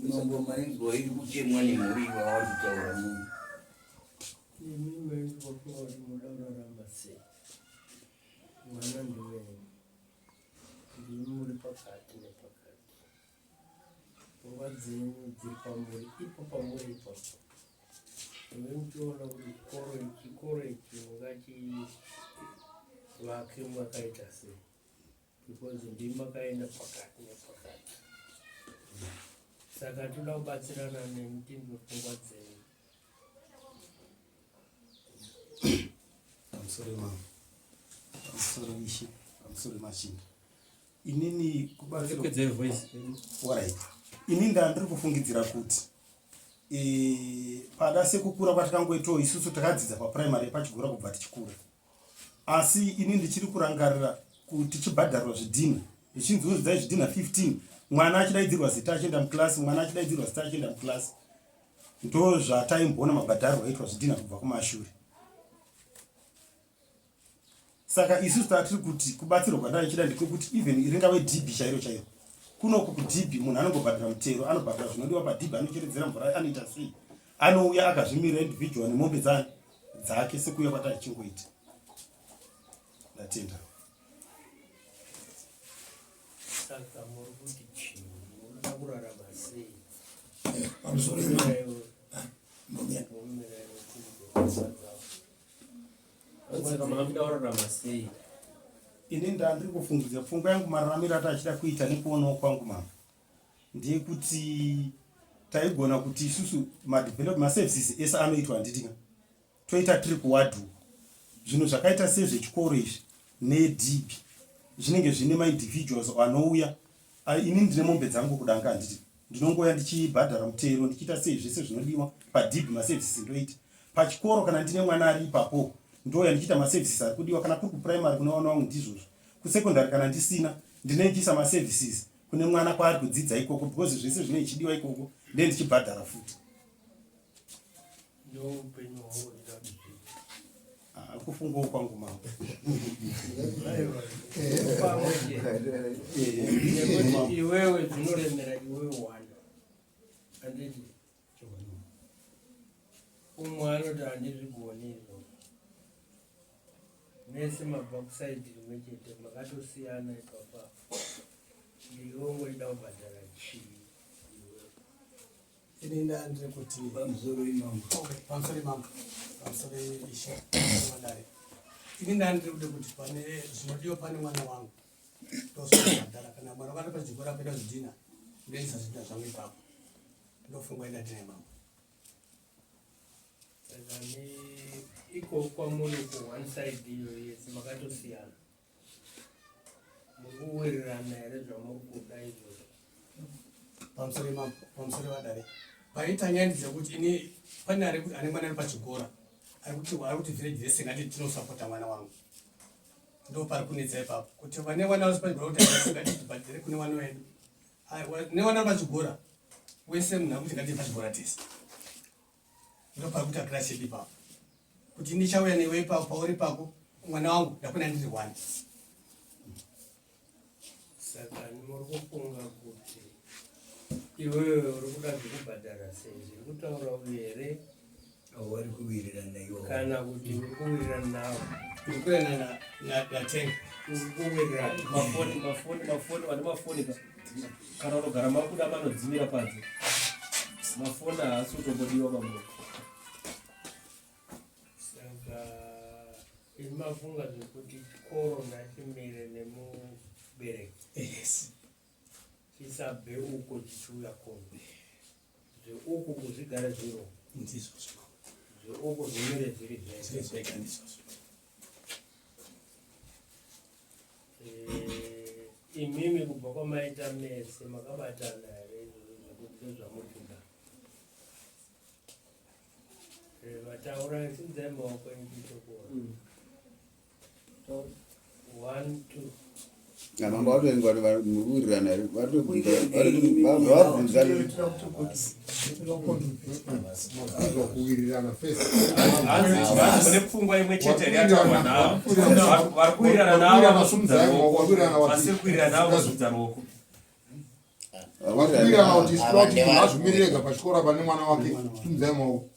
Mambo mainzwa iri kuchemwa nemhuri vavari kutaura munhu. Imi mainzwa kuti muda kurarama sei? Mwana ndewenyu. Ndimi muri pakati nepakati. Pfungwa dzenyu dziri pamuri ipo pamuri ipapo. Imi muchiona kuti chikoro ichi chikoro ichi mungachivake makaita sei? Because ndimi makaenda pakati nepakati. Saka toda kubatsirana nemi tinzwe pfungwa dzenyu. Pamusoro mambo, pamusoro ishe, pamusoro machinda. Inini kubatsira voice. Alright. Ini ndandiri kufungidzira kuti e, pada sekukura kwatakangoitawo isusu takadzidza paprimary pachigura kubva tichikura. Asi ini ndichiri kurangarira kuti tichibhadharirwa zvidhinha zvichinzi unzidzai zvidhinha 15 mwana achidaidzirwa zita achienda muklasi mwana achidaidzirwa zita achienda muklasi ndozvataimboona mabhadhariro aitwa zvidhinha kubva kumashure saka isusu tatiri kuti kubatsirwa kwandaichida ndikokuti even ringave dhibhi chairo chairo kunoku kudhibhi munhu anongobhadhara mutero anobhadhara zvinodiwa padhibhi anocheredzera mvura anoita sei anouya akazvimirira individual nemombe dzani dzake sekuuya kwataichingoita ndatenda Saka muri kuti chii? Munoda kurarama sei? Pamusoro Saka munoda kurarama sei? Ini ndandiri kufungidzira pfungwa yangu mararamiro atachida kuita nekuonawo kwangu mama ndeyekuti taigona kuti isusu madevelop maservices ese anoitwa handitika toita tiri kuwadhi uku zvinhu zvakaita sezvechikoro izvi nedb zvinenge zvine maindividuals anouya ini ndine mombe dzangu kudanga handiti ndinongouya ndichibhadhara mutero ndichiita sei zvese zvinodiwa padb maservices ndoita pachikoro kana ndine mwana ari ipapo ndouya ndichiita maservices ari kudiwa kana kuri kuprimary kune vana vangu ndizvozvo kusecondary kana ndisina ndinenge ndichiisa maservices kune mwana kwaari kudzidza ikoko because zvese zvinenge zvichidiwa ikoko ndee ndichibhadhara futi Ndoupenyu hwangu ndida kuti Ah, kufungawo kwangu mambo pamwe chete nekuti iwewe dzinoremera iwewe one handiti umwe anoti handizvigoni izvo mese mabva kusaidi rimwe chete makatosiyana ipapa ndiwe ungorida kubhadhara chii iwewe Ini ndandiri kuti pamusoro imambo. Okay, pamusoro imambo. Pamusoro ishe madare. Ini ndandiri kuti kuti pane zvinodiwa pane mwana wangu. Ndozvabhadhara kana mwana wangu pachikoro apeda zvidhina ndoisa zvidhina zvangu ipapo. Ndofungwa ina tine mambo. Saka ne iko kwamuri ku one side iyo yese makatosiyana. Mukuwirirana here zvamuri kuda izvozvo? Pamusoro imambo, pamusoro vadare. Paita nyaya dzekuti ini pane ari ane mwana ari pachikora. Ari kuti ari kuti village rese ngati tinosapota mwana wangu. Ndo pari kunetsa ipapo. Kuti vane vana vari pachikora kuti ngati tibhadhare kune vana vedu. Ne vana vari pachikora wese munhu akuti ngati pachikora tese. Ndopari kuita crash yedu ipapo. Kuti ndichauya newe ipapo pauri pako. Mwana wangu ndakuna ndiri one. Saka muri kufunga kuti iwewe uri kuda zvekubhadhara sei? Zviri kutaura uyu here? Vari kuwirirana ivo. Kana kuti uri kuwirirana navo? Ndiri kuwirirana naTenga. Uri kuwirirana. Mafoni, mafoni, mafoni, vane mafoni ka. Kana unogara mabuda manodzimira panze. Mafoni haasi kutombodiwa bambo. Saka imi mafunga zvekuti chikoro ngachimire nemubereki. Yes. Chisabve uko chichiuya kuno. Zveuku kuzvigare zviro. Ndizvozvo. Zveuku zvimire zviri zvega. Zviri zvega ndizvozvo. Eh, imimi kubva kwamaita mese makabatana here izvozvo zvekuti ndozvamuri kuda? Eh, vataura simudzai maoko enyu kuite kuona. One, two. Mambo vatoengwa mukuwirirana here? Varikubvunza kuwirirana first. Mune pfungwa imwe chete here yataurwa navo? Vari kuwirirana navo vanosimudza ruoko, vasiri kuwirirana navo vosimudza ruoko. Varikuwirirana kuti isu toda kuti munhu azvimirire ega pachikoro apa nemwana wake. Simudzai maoko.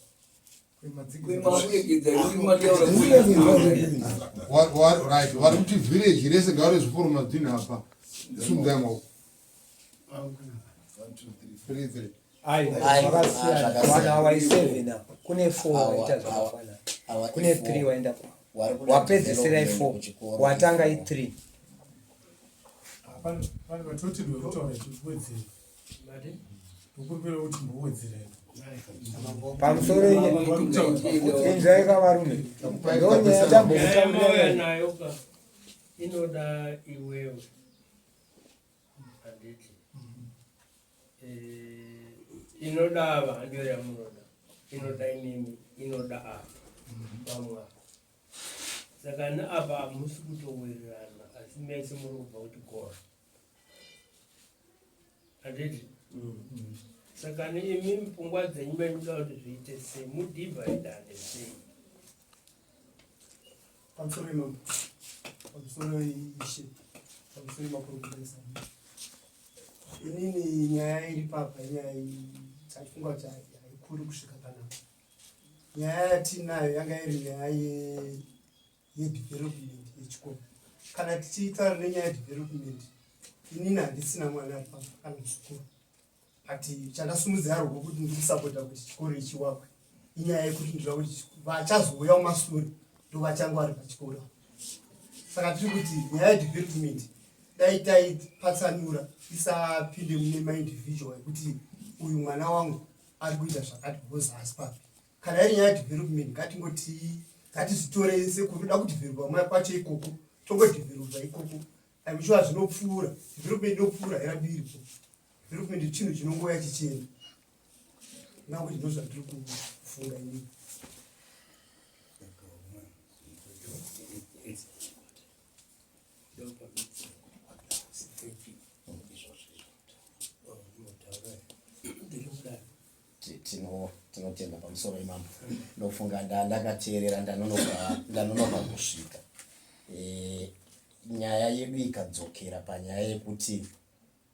Right, vari kuti village rese ngave zvikoro madhini apa. Simudzai maoko. 3 3. Zvakasiyana. Awa i7 apa. Kune 4 waita zvakafanana. Kune 3 waenda kwa. Wapedzisira i4. Watanga i3. Pane vatoti ndokutaura chiwedzera. Ndokumbira kuti mbowedzera. Pamusoro inzwai ka varume. Ndonyaya tambokutaurira. Nayo ka inoda iwewe. Handiti. Eh, inoda ava handiyo yamunoda. Inoda imimi, inoda ava. Vamwe ava. Saka neapa hamusi kutowirirana asi mese muri kubva kuchikoro. Handiti? Saka imi pfungwa dzenyu memuda kuti zviite sei mudhivhaidane sei? Pamusoro imambo, pamusoro ishe, pamusoro makurukota esambo. Inini nyaya iri papa inyaya chafunga kuti haikuri kusvika panapa. Nyaya yatinayo yanga iri nyaya yedevelopment yechikoro. Kana tichitaura nenyaya yedevelopment, inini handisina mwana ari papa kana muzukuru. But chandasumudzira ruoko kuti ndiri kusapota kuti chikoro ichiwakwe inyaya yekuti ndinoda kuti vachazouya mumasure ndovachange vari pachikoro. Saka tiri kuti nyaya yedevelopment dai taipatsanura isapinde mune maindividual ekuti uyu mwana wangu ari kuita zvakati because haasi papi. Kana iri nyaya yedevelopment ngatingoti ngatizvitorei sekuda kudevelopa maya kwacho ikoko tongodevelopa ikoko. I'm sure zvinopfuura development inopfuura hairambi iripo. Development chinhu chinongouya chichienda. Ngakuti ndozvandiri kufunga inini. Tinotenda pamusoro imambo. Ndofunga ndandakateerera ndanonoka kusvika. Nyaya yedu ikadzokera panyaya yekuti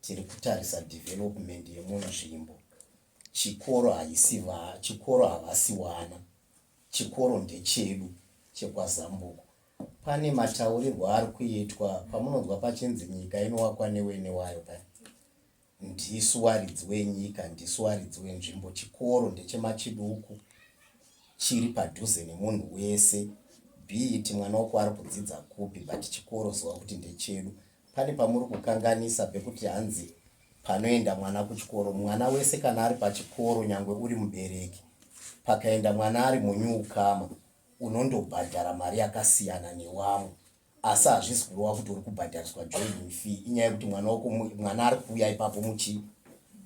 tiri kutarisa development yemunzvimbo. Chikoro haisi va, chikoro havasi wana. Chikoro ndechedu chekwaZambuko. Pane mataurirwo ari kuitwa pamunonzwa pachinzi nyika inowakwa newene wayo paya. Ndisu waridzi wenyika, ndisu waridzi wenzvimbo. Chikoro ndechemachiduku chiri padhuze nemunhu wese. Be it mwana wako ari kudzidza kupi but chikoro ziva kuti ndechedu. Pane pamuri kukanganisa pekuti hanzi panoenda mwana kuchikoro. Mwana wese kana ari pachikoro nyangwe uri mubereki, pakaenda mwana ari munyuukama unondobhadhara mari yakasiyana newamwe. Asi hazvisi kureva kuti uri kubhadhariswa joining fee. Inyaya yekuti mwana wako mwana ari kuuya ipapo muchi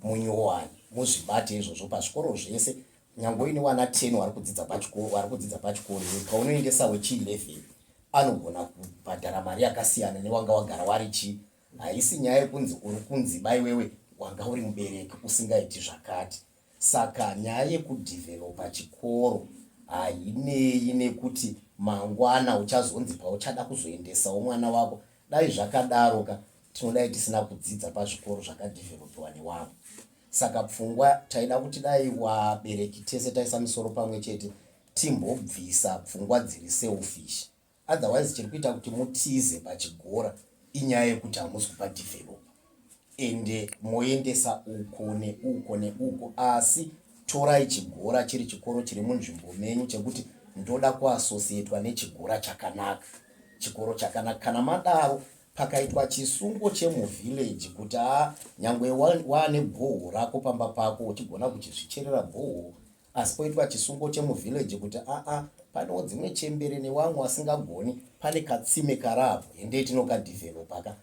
munyowani. Muzvibate izvozvo pazvikoro zvese. Nyangwe uine wana 10 vari kudzidza pachikoro, vari kudzidza pachikoro iwe paunoendesa wechi 11 anogona kubhadhara mari yakasiyana newanga wagara wari chi. Haisi nyaya yekunzi uri kunzi ba iwewe wanga uri mubereki usingaiti zvakati. Saka nyaya yekudhivhelopa chikoro hainei nekuti Mangwana uchazonzi pauchada kuzoendesawo mwana wako dai zvakadaro ka tinodai tisina kudzidza pazvikoro zvakadhivhelopiwa newamwe. Saka pfungwa taida kuti dai wabereki tese taisa misoro pamwe chete timbobvisa pfungwa dziri selfish. Otherwise chiri kuita kuti mutize pachigora inyaya yekuti hamusi kupa developer ende moendesa uko neuko neuko asi torai chigora chiri chikoro chiri munzvimbo menyu chekuti ndoda kuasosietwa nechigora chakanaka chikoro chakanaka kana madaro pakaitwa chisungo chemuvillage kuti haa nyangwe waane bhoho rako pamba pako uchigona kuchizvicherera bhoho Asi poitwa chisungo chemuvillage kuti aa panewo dzimwe chembere newamwe wasingagoni pane katsime karapo hendei tinokadevelopa ka.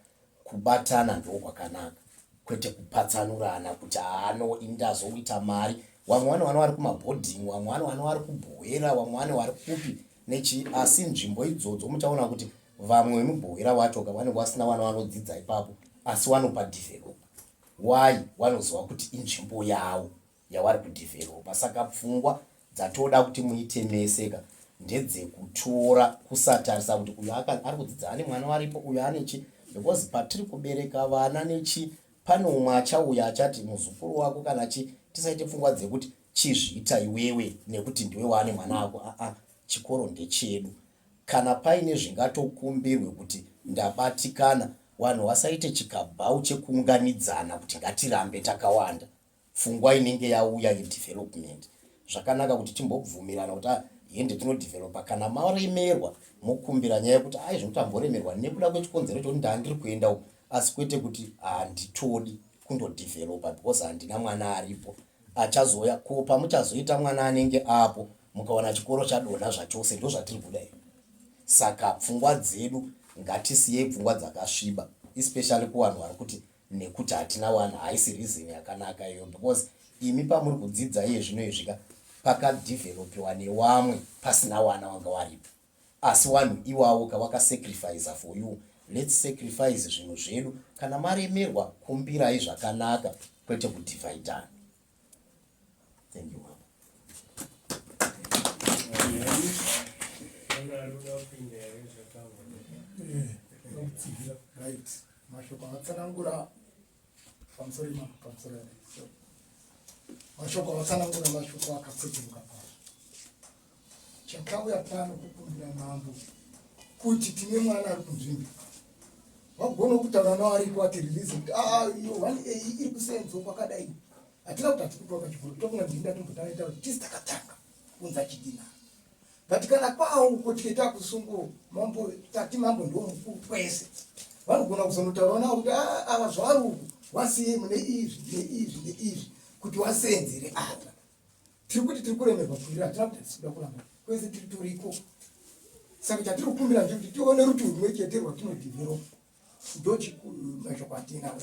Kubatana ndokwakanaka kwete kupatsanurana kuti haa no ini ndazoita mari. Wamwe wane wana wari kumaboarding wamwe wane wana wari kuBuhera wamwe wane wari kupi nechii asi nzvimbo idzodzo muchaona kuti vamwe vemuBuhera wacho ka vanenge wasina wana wanodzidza ipapo asi wanopadevelopa. Why? Wanoziva kuti inzvimbo yawo. yawari kudeveloper saka pfungwa dzatoda kuti muite mese ka ndedzekutora kusatarisa kuti uyu ari kudzidza ane mwana waripo uyu ane chi because patiri kubereka vana nechi pane umwe achauya achati muzukuru wako kana chi tisaite pfungwa dzekuti chizviita iwewe nekuti ndiwe waane mwana wako aa chikoro ndechedu kana paine zvingatokumbirwe kuti ndabatikana vanhu vasaite chikabhau chekuunganidzana kuti ngatirambe takawanda pfungwa inenge yauya yedevelopment zvakanaka kuti timbobvumirana kuti ah, hende tinodevelopa kana maremerwa mokumbira nyaya yekuti ai zvekuti amboremerwa nekuda kwechikonzero chekuti ndandiri kuenda uku asi kwete kuti handitodi kundodevelopa because handina mwana aripo achazouya ko pamuchazoita mwana anenge apo mukawana chikoro chadonha zvachose ndozvatiri kuda iyo saka pfungwa dzedu ngatisiyei pfungwa dzakasviba especially kuvanhu vari kuti nekuti hatina wana haisi reason yakanaka iyo because imi pamuri kudzidza iye zvino izvika pakadevelopiwa newamwe pasina wana wanga waripo asi wanhu iwawo ka wakasacrificer for you let's sacrifice zvinhu zvedu kana maremerwa kumbirai zvakanaka kwete kudivhaidana thank you mama Right. Mashoko avatsanangura pamusoro imambo pamusoro mashoko avatsanangura mashoko akapfekeruka pano. Chakauya pano kukumbira mambo kuti tine mwana ari kunzvimbo vagona kutaura nawo ariko ati release kuti ah iyo 1A iri kusenzo kwakadai hatina kuti hatikupiwa pachikoro tokunga ndinda tombotanga kuti tisi takatanga kunza chidina but kana kwawo uko tikaita kusungo mambo tati mambo ndiwo mukuru kwese vanogona kuzonotaura navo kuti ah, ava zvavari uku wasiye mune izvi neizvi neizvi kuti wasenzere apa tiri kuti tiri kuremerwa kuira hatina kuti hatisi kuda kuramba kwese tiri toriko saka chatiri kukumbira ndechekuti tione rutivi rumwe chete rwatinodevelop ndochimashoko atinawo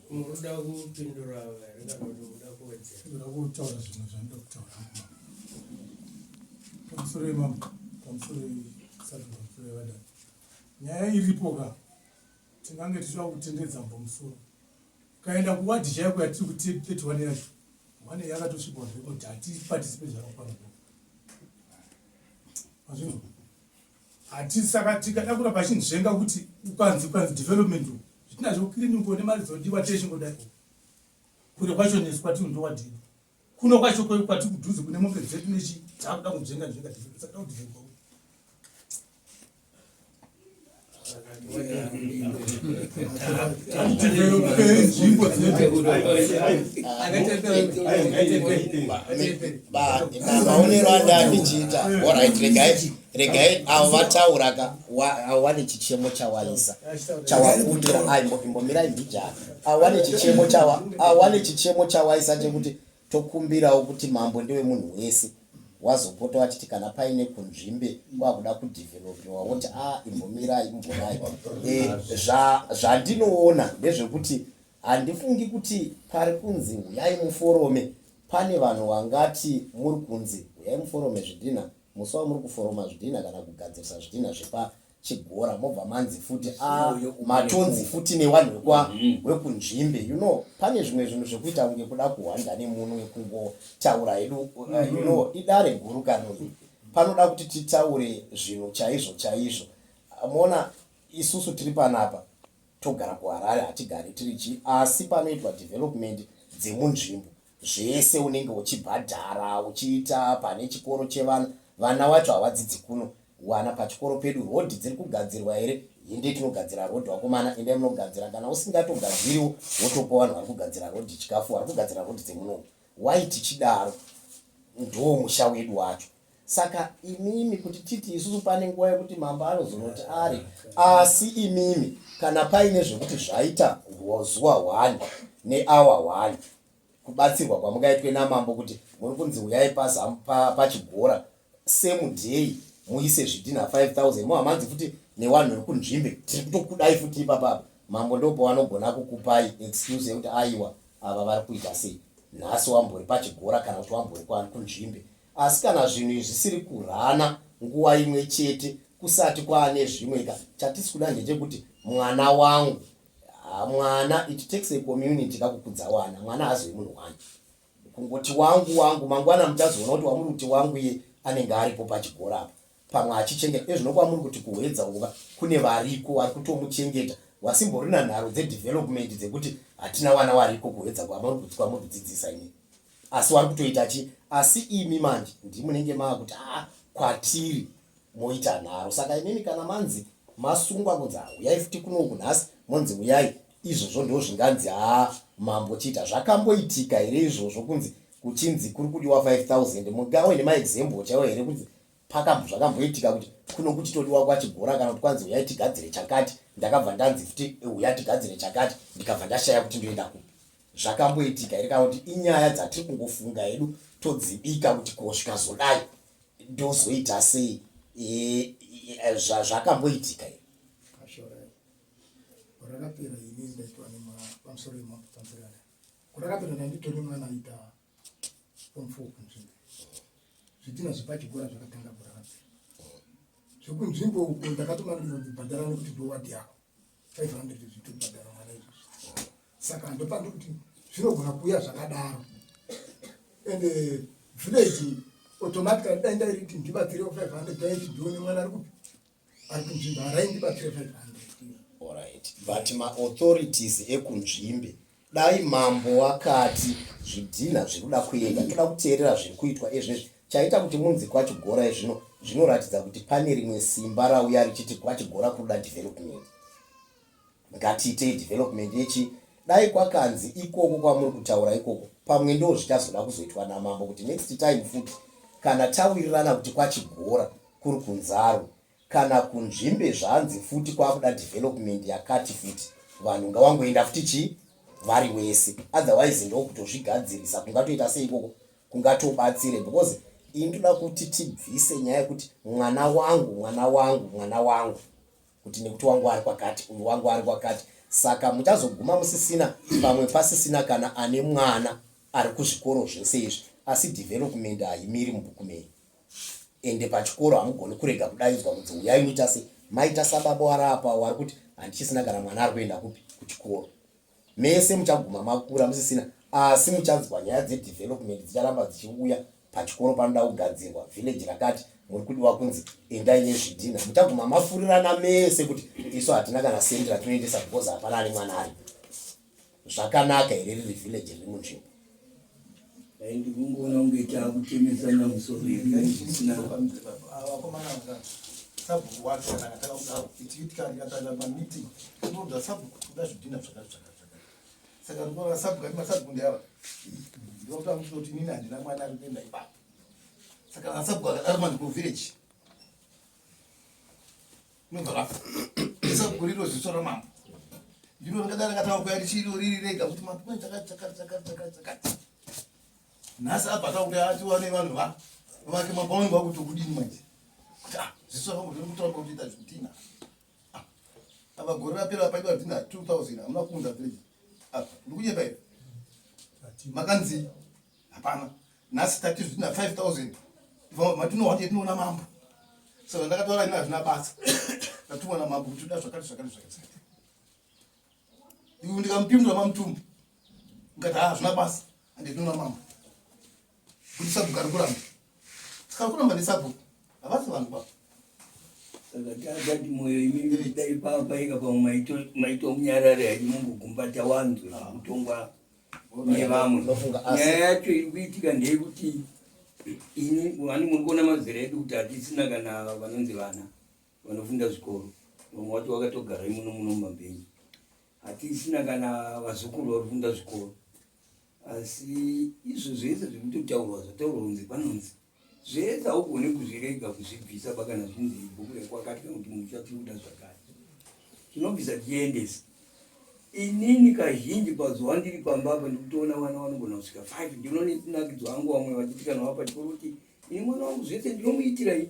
Munoda kupindura here kana kuti muda kuwedzera? Ndoda kutaura zvimwe zvandinoda kutaura pamusoro yemambo, pamusoro yesati, pamusoro yevadani. Nyaya iripo ka tingange tichida kutenderedza mambo musoro. Ukaenda kuwadhi chaiko yatiri kuti 31 yacho, one yakatosvika record hatiparticipate zvakakwana. Mazvinzwa? Hati saka tikada kuramba achinzvenga kuti ukanzi ukanzi development uku zvitinazvo clinic nemari dzodiwa teshingodai kure kwacho nesu kwatiri ndowadini kuno kwacho kwati kudhuze kune mombe dzedu nechi takuda kunzvenga nzvenga development saka kudevelopa Maonero andandichiita orit regai regai avo vataura ka avo vane chichemo chawaisa chawakundira ai imbomirai mbijana avo vane chichemo chawa avo vane chichemo chawaisa chekuti Tokumbirawo kuti mambo ndewe munhu wese wazopota wachiti kana paine kunzvimbe kwakuda kudevelopiwa woti a ah, imbomirai imborai e, zvandinoona ndezvekuti handifungi kuti pari kunzi huyai muforome pane vanhu vangati muri kunzi huyai muforome zvidhina musi wamuri kuforoma zvidhina kana kugadzirisa zvidhina zvepa Chigora mobva manzi futi ah, matonzi futi nevanhu vekwa mm. wekunzvimbe you know pane zvimwe zvinhu zvekuita kunge kuda kuhwanda nemunwe kungotaura hedu you know idare guru kanoi panoda kuti titaure zvinhu chaizvo chaizvo mona isusu tiri panapa togara kuharare hatigari tiri chii asi panoitwa development dzemunzvimbo zvese unenge uchibhadhara uchiita pane chikoro chevana vana wacho hawadzidzi kuno wana pachikoro pedu rodhi dziri kugadzirwa here hinde tinogadzira rodhi wakomana endai munogadzira kana usingatogadziriwo wotopa vanhu vari kugadzira rodhi chikafu vari kugadzira rodhi dzemunomu why tichidaro ndo musha wedu wacho Saka imimi kuti titi isusu pane nguva yekuti mambo anozonoti ari asi imimi kana paine zvekuti zvaita zuva one neawa one kubatsirwa kwamungaitwe namambo kuti muri kunzi uyai pachigora pa, same day muise zvidhinha 5000 mohamanzi futi newanhu vekunzvimbe tiri kutokudai futi ipapapa mambo ndopawanogona kukupai excuse yekuti aiwa ava vari kuita sei nhasi wambori pachigora kana kuti wambori kunzvimbe Asi kana zvinhu izvi zvisiri kurana nguva imwe chete kusati kwaane zvimwe ka chatisi kuda ndechekuti mwana wangu mwana it takes a community kakukudza wana mwana haazovi munhu wani kungoti wangu wangu mangwana muchazoona kuti wamuri kuti wangu iye anenge aripo pachigora apa pamwe achichengeta ezvino kwamuri kuti kuhwedza uka kune variko vari kutomuchengeta wasimborina nharo dzedevelopment dzekuti hatina wana wariko kuhwedza kwamuri kudzidzisa imi asi wari kutoita chi asi imi manje ndimunenge maakuti a ah, kwatiri moita nharo saka imimi kana manzi masungwa kunzi ah, uyai futi kunoku nhasi monzi uyai izvozvo ndo zvinganzi haa mambo chiita zvakamboitika here izvozvo kunzi kuchinzi kuri kudiwa 5000 mungawe nemaexample chaiwo here kunzi pakambo zvakamboitika kuti kuno kuchitodiwa kwachigora kana kuti kwanzi uyai tigadzire chakati ndakabva ndanzi futi uya tigadzire chakati ndikabva ndashaya kuti ndoenda kupi Zvakamboitika here kana kuti inyaya dzatiri kungofunga hedu todzibika kuti ko zvikazodai ndozoita sei? E, e, zvakamboitika here? Gore rakapera ini ndaitwa pamusoro pamusoro gore rakapera ndanditori mwana aita form four kunzvimbo zvidhina zvepachikora zvakatanga gore rakapera zvekunzvimbo uko ndakatomanikidza kuti bhadhara nekuti ndowadhi yako 500 zvitobhadhara mwana izvozvo saka ndopandi kuti zvinogona kuuya zvakadaro and eh, village automatically dai ndairiti ndibatsire 500 daiti ndione mwana ari kupi ari kunzvimbo harai ndibatsire 500 Alright. But maauthorities ekunzvimbe dai mambo wakati zvidhinha zviri kuda kuenda toda kuteerera zviri kuitwa ezvinezvi chaita kuti munzi kwachigora ezvino zvinoratidza kuti pane rimwe simba rauya richiti kwachigora kuda development ngatiitei development yechi dai kwakanzi ikoko kwamuri kutaura ikoko pamwe ndo zvichazoda kuzoitwa namambo kuti next time futi kana tawirirana kuti kwachigora kuri kunzarwe Kana kunzvimbe zvanzi futi kwakuda development yakati futi vanhu ngawangoenda futi chii vari wese otherwise ndokutozvigadzirisa kungatoita sei ikoko kungatobatsire because ini ndoda kuti tibvise nyaya yekuti mwana wangu mwana wangu mwana wangu kuti nekuti wangu ari kwakati uyu wangu ari kwakati saka muchazoguma musisina pamwe pasisina kana ane mwana ari kuzvikoro zvese izvi asi development haimiri mubhuku menyu ende pachikoro hamugoni kurega kudaidzwa kunzi huyai muita se maita sababa wari apa wari kuti handichisina kana mwana ari kuenda kupi kuchikoro mese muchaguma makura musisina asi muchanzwa nyaya dzedevelopment dzicharamba dzichiuya pachikoro panoda kugadzirwa village rakati muri kudiwa kunzi endai nezvidhina muchaguma mafurirana mese kuti isu hatina kana sendi ratinoendesa because hapana ane mwana ari Zvakanaka here riri village riri munzvimbo? Dai ndikungoona kunge takutemesana musoro yedu zvisina. Vakomana vanga sabhuku wacho kana akatanga kudaro tichitikatanga mameeting tinoudza sabhuku tikuda zvidhina zvakati zvakati zvakati saka ndikuona sabhuku ati masabhuku ndeava ndinokuta kuti inini handina mwana ari kuenda ipapo saka kana sabhuku akadaro manje kuvillage Inobva rafa. Sabhuku riro ziso ramambo. Ndiro ringadai rakatanga kuya richiro riri rega kuti mambo kune chakati chakati chakati chakati chakati. Nhasi abva atanga kuya atiwa nevanhu va vake mambo vanenge vakuti kudini manje. Kuti ah ziso ramambo riri kutaura kuti ita zvidhina. Ah apa gore rapera paitwa dhina 2000 hamuna kuunza village. Apa ndikunyeba here? Makanzi hapana. Nhasi tati zvidhina 5000. Matinohwa tinoona mambo. Saka ndakataura ini hazvina basa. Tatumwa namambo kuti toda zvakati zvakati zvakati zvakati. Iwe ndikamupindura mamutuma. Ngati ha zvina basa. Andinoona mambo. Kuti sabhuku ari kuramba. Saka kuramba nesabhuku. Havasi vanhu baba. Saka tati moyo imi dai papaika pamwe maitomunyarare haidi mungogumbata wanzwe kutongwa nevamwe. Nyaya yacho iri kuitika ndeyekuti ini vani muri kuona mazera edu kuti hatisina kana vanonzi vana vanofunda zvikoro vamwe vacho vakatogara imuno muno mumabhenji hatisina kana vazukuru vari kufunda zvikoro asi izvo zvese zvekutotaurwa zvataurwa kunzi panonzi zvese haugone kuzvirega kuzvibvisa ba kana zvinzi bhuku rekwakati kana kuti musha tiri kuda zvakati tinobvisa tichiendesa inini kazhinji pazuva ndiri pamba apa ndikutoona vana vanogona kusvika five ndinonakidzwa hangu vamwe vachiti kana vapachikoro kuti ini mwana wangu zvese ndinomuitira i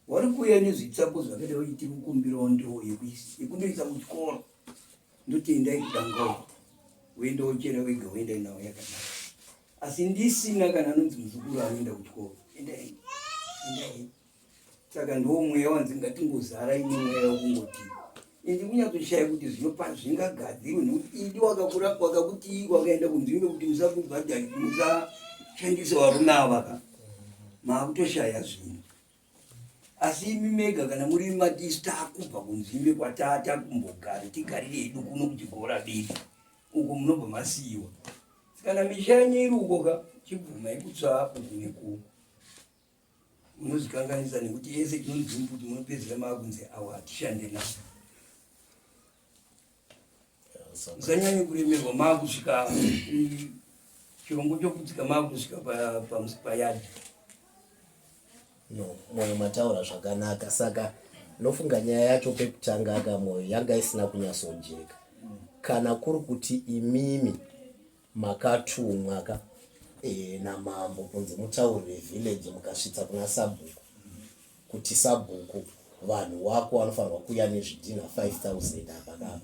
wari kuuya nezvitsapo zvakadai vachiti kukumbirawo ndoo yekundoisa kuchikoro ndoti endai kudanga uko woenda wochera wega woenda nawo yakadai asi ndisina kana anonzi muzukuru anoenda kuchikoro endai endai saka ndiwo mweya wanzi ngatingozara ine mweya wekungoti indi kunyatsoshaya kuti zvinopa zvingagadzirwe nekuti idi wakakura wakakuti wakaenda kunzvimbo kuti musakubhadhari musashandise varume ava ka maakutoshaya zvinhu asi imi mega kana muri matisu takubva kunzvimbe kwatata kumbogara tigarire hedu kuno kuchigora biri uko munobva masiyiwa kana misha yenyu iri uko ka chibvumai kutsva uku nekuku munozvikanganisa nekuti yese tinonzi mbuti munopedzera maakunzi awa hatishande nao musanyanye kuremerwa maakusvika chirongwa chokutsika maakusvika payadhi no moyo mataura zvakanaka saka nofunga nyaya yacho pekutanga ka moyo yanga isina kunyatsojeka kana kuri kuti imimi makatumwa ka e, namambo kunzi mutaurire village mukasvitsa kuna sabhuku kuti sabhuku vanhu wako vanofanirwa kuuya nezvidhinha 5000 apa kapa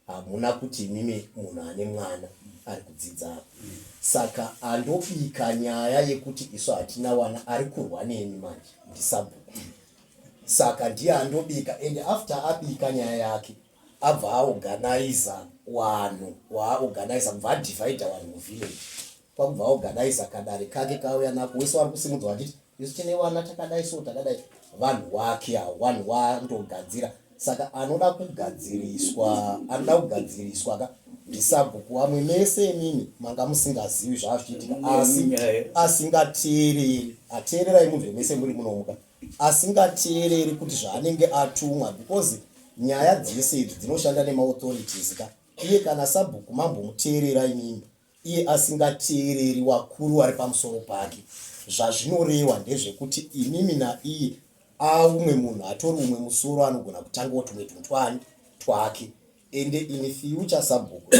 hamuna kuti imimi munhu ane mwana ari kudzidza apa saka andobika nyaya yekuti isu hatina wana ari kurwa nemi manje ndisabhuku saka ndiye andobika and after abika nyaya yake abva aorganiza wanhu waaorganiza kubva adivhaidha vanhu muvillage kwakubva aorganiza kadare kake kauya nako wese wari kusimudzwa vachiti isu tine vana takadai so takadai vanhu wake awo vanhu wandogadzira saka anoda kugadziriswa anoda kugadziriswa ka ndisabhuku vamwe mese imimi manga musingazivi zvazvichiitika asi asingateereri ateererai munhu mese muri munomuka asingateereri kuti zvaanenge atumwa because nyaya dzese idzi dzinoshanda nemaauthorities ka iye kana sabhuku mambomuteerera imimi iye asingateereri wakuru wari pamusoro pake zvazvinorewa ndezvekuti imimi naiye aumwe munhu atori umwe musoro anogona kutangawo tumwe tunhu twani twake ende in future sabhuku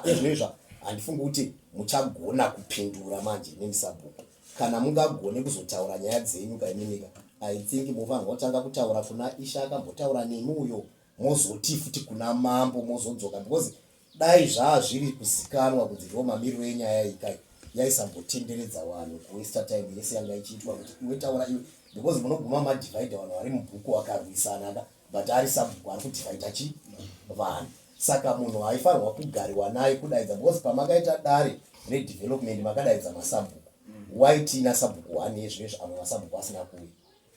ezvinoizva handifungi kuti muchagona kupindura manje imimi sabhuku kana mungagone kuzotaura nyaya dzenyu kaimimika i think mofanirwa kutanga kutaura kuna isha akambotaura nemi uyo mozoti futi kuna mambo mozodzoka because dai zvaa zviri kuzikanwa kunzi ndo mamiriro enyaya iyi kai yaisambotenderedza vanhu kuwesta time yese yanga ichiitwa kuti iwe taura iwe because munoguma madivide vanhu vari mubhuku vakarwisana ka but ari sabhuku ari kudivide chi vanhu saka munhu haifanirwa kugariwa naye kudaidza because pamakaita dare redevelopment makadaidza masabhuku why tiina sabhuku one yezvinezvi amwe masabhuku asina kuuya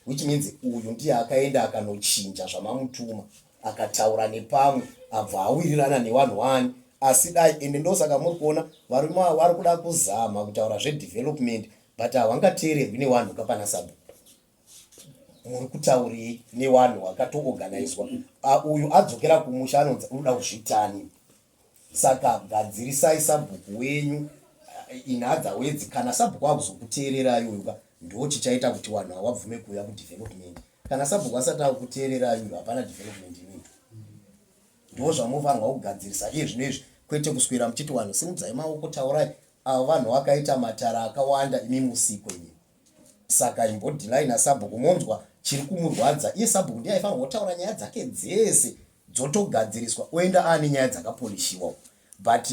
which means uyu ndiye akaenda akanochinja zvamamutuma akataura nepamwe abva awirirana nevanhu wani asi dai ende ndosaka muri kuona varume avo vari kuda kuzama kutaura zvedevelopment but havangateererwi nevanhu ka pana sabhuku muri kutaurei nevanhu vakatoorganizwa uyu adzokera kumusha anonzi unoda kuzvitani Saka gadzirisai sabhuku wenyu in other words kana sabhuku akuzokuteererai uyu ka ndo chichaita kuti vanhu hawabvume kuuya kudevelopment. Kana sabhuku asati akukuteererai uyu hapana development inoitwa. Ndo zvamofanirwa kugadzirisa iye zvino izvi kwete kuswera muchiti vanhu simudzai maoko taurai avo vanhu vakaita matara akawanda imi musiko imi. Saka imbodilai nasabhuku monzwa chiri kumurwadza iye sabhuku ndiye aifanirwa kutaura nyaya dzake dzese dzotogadziriswa oenda aane nyaya dzakapolishiwa but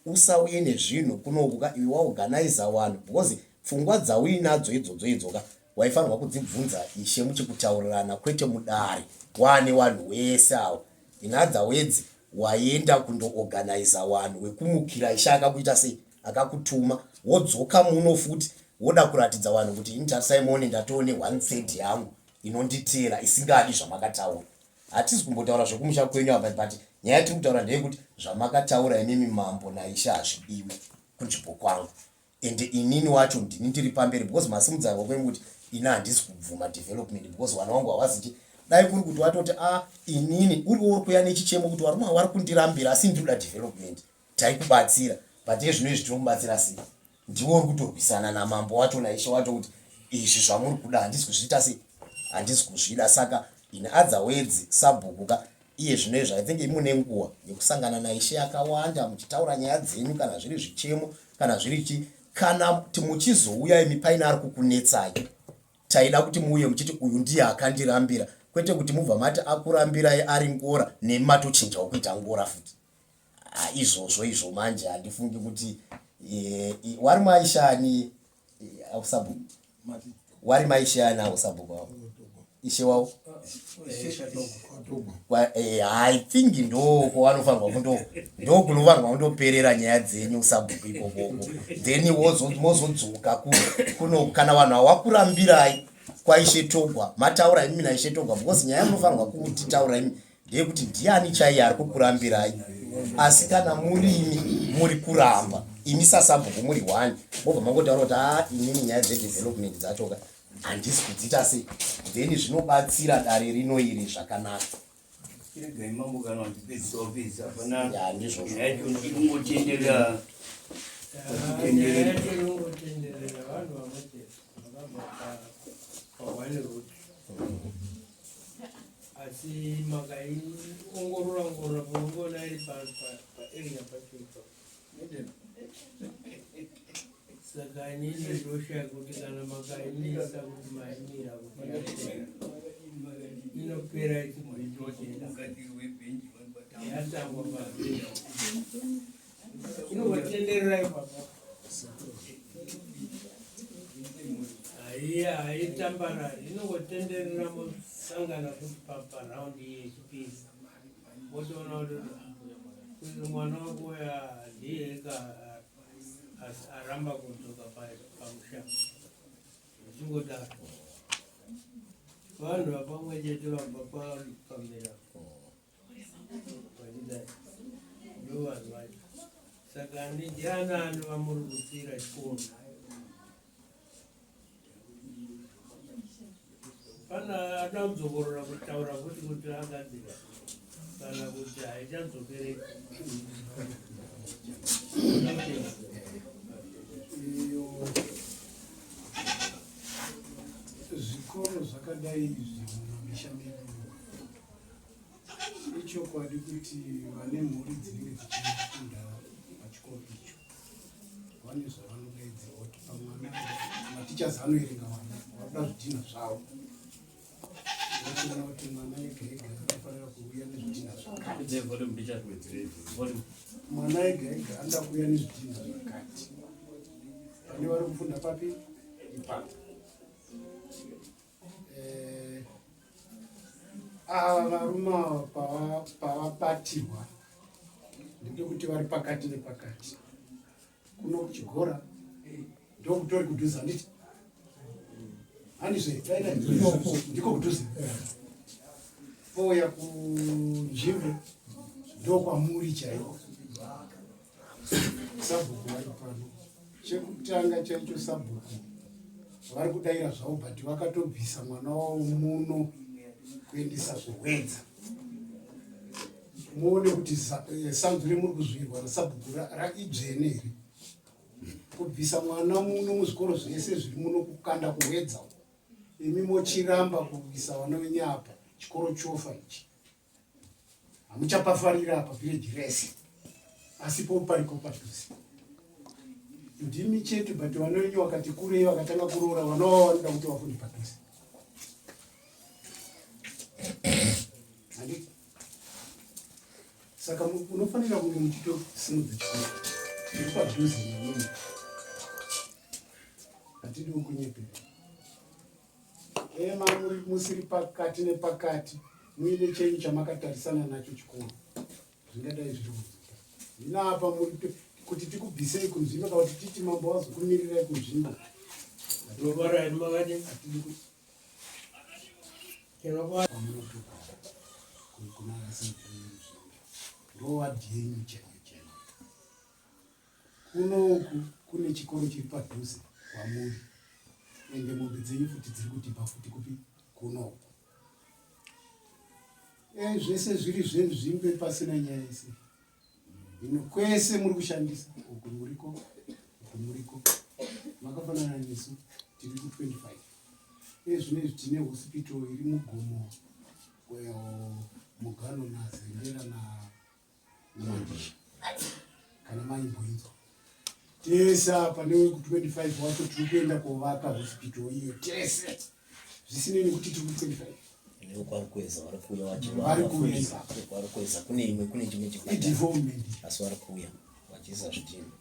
usauye nezvinhu kunoku ka iwe waorganizer vanhu because pfungwa dzauinadzo idzodzo idzoka. Waifanirwa kudzibvunza ishe muchikutaurirana kwete mudare waane wanhu wese awo. In other words waenda kundo organizer wanhu wekumukira ishe akakuita sei akakutuma wodzoka muno futi woda kuratidza vanhu kuti ini tarisai muone ndatoone one third yangu inonditeera isingadi zvamakataura. Hatisi kumbotaura zvekumusha kwenyu apa but nyaya yatiri kutaura ndeyekuti zvamakataura imimi mambo naishe hazvidiwi kunzvimbo kwangu. Ende inini wacho ndini ndiri pamberi because masimudza ruoko imi kuti ini handisi kubvuma development because vana vangu havazi chi dai kuri kuti watoti a ah, inini uriwo uri kuya nechichemo kuti varume ava vari kundirambira asi ndiri kuda development taikubatsira but ezvino izvi tinokubatsira sei ndiwo uri kutorwisana namambo wacho naishe wacho kuti izvi zvamuri kuda handisi kuzviita sei handisi kuzvida saka in other words sabhuku ka Iye zvino izvi I think imune nguwa yekusangana naIshe yakawanda muchitaura nyaya dzenyu kana zviri zvichemo kana zviri chi kana kuti muchizouya imi paine ari kukunetsai taida kuti muuye muchiti uyu ndiye akandirambira kwete kuti mubva mati akurambirai ari ngora nemi matochinjawo kuita ngora futi ah, izvozvo izvo manje handifungi kuti e, wari maishani ausabhuku wari maishe ani avo sabhuku avo ishe wavo eh, i think ndo kwavanofanirwa kundo ndo kunofanirwa kundoperera nyaya dzenyu sabhuku ikokoko then mozodzoka kuno kana vanhu hawakurambirai kwaishe togwa mataura imi naishe togwa because nyaya munofanirwa kutitaura imi ndeyekuti ndiani chaiye ari kukurambirai asi kana murimi muri kuramba imi sasabhuku muri one mobva mangotaura kuti a ah, inini nyaya dzedevelopment dzachoka handisi kudziita sei then zvinobatsira dare rino iri zvakanaka Regai mambo kana wachipedzisa wapedzisa hapana ndizvozvo nyaya yacho iri kungotenderera Nyaya yacho iri kungotenderera vanhu vamwe chete vakabva pa one root asi makaiongorora ongorora munongoona iri paarea pacho ipapo saka inini ndoshaya kuti kana makaimisa kuti maimira kuti yapera inopera ichimboitotenda yatangwa pa inongotenderera ipapo haiya haitambarari inongotenderera mosangana futi paraundi yechipiri motoona kuti uyu mwana wako uya ndiye ega aramba kudzoka pamusha zvichingodaro vanhu vapamwe chete vabva pamira vachidai ndo vanhu vacho saka ndianani vamuri kusiira chikoro pana ada kudzokorora kutaura futi kuti agadzira kana kuti haichadzokereki iyo zvikoro zvakadai izvi mumamisha medu Ichokwadi kuti vane mhuri dzinenge dzichifunda pachikoro icho vane zvavanodaidzirwa kuti pamwana matichers anoerenga vana vakuda zvidhinha zvavo vachiona kuti mwana ega ega anofanira kuuya nezvidhinha zvakati mwana ega ega anoda kuuya nezvidhinha zvakati pane vari kufunda papi ipapo Eh, ava varume ava pavabatirwa ndepekuti vari pakati nepakati kuno kuchigora ndokutori kudhuze handiti handizve ndiko kudhuze pouya kunzvimbo ndokwamuri chaiko Sabhuku vari pano. Chekutanga chaicho sabhuku vari kudaira zvavo but vakatobvisa mwana wavo muno kuendesa kuhwedza. Muone kuti eh, sanzu remuri kuzvirwa nasabhuku raidzvene here kubvisa mwana muno muzvikoro zvese zviri muno kukanda kuhwedza imi mochiramba kuisa vana venyu apa chikoro chofa ichi hamuchapafarira apa village rese asi po pariko padhuze ndimi chete but vana venyu vakati kurei vakatanga kuroora vana vavo vanoda kuti vafunde padhuze handiti saka unofanira kunge muchitosimudza chikoro chiri padhuze nemimi hatidi kunyepera. Ema muri musiri pakati nepakati muine chenyu chamakatarisana nacho chikuru zvingadai zviri kunzwika. Hino apa muri kuti tikubvisei kunzvimbo kana kuti titi mambo vazokumirirai kunzvimbo. Hatidi kwamunotuka kuna ndowadhi yenyu chaiyo chaiyo. Kuno uku kune chikoro chiri padhuze kwamuri ende mombe dzenyu futi dziri kudhibha futi kupi kuno uku. E, zvese zviri zvenzvimbe pasina nyaya yese. Hino kwese muri kushandisa uku muriko uku muriko makafanana nesu tiri ku 25 uye zvino izvi tine hospital iri mugomo mugano nazendera na namandisha kana maimboinzwa tese apa newe ku 25 wacho tiri kuenda kovaka hospital iyo tese zvisinei nekuti tiri ku 25 nekwarukweza vari kuuya vachivari kuuya kwarukweza kune imwe kune chimwe chipatara asi vari kuuya vachiisa zvidhina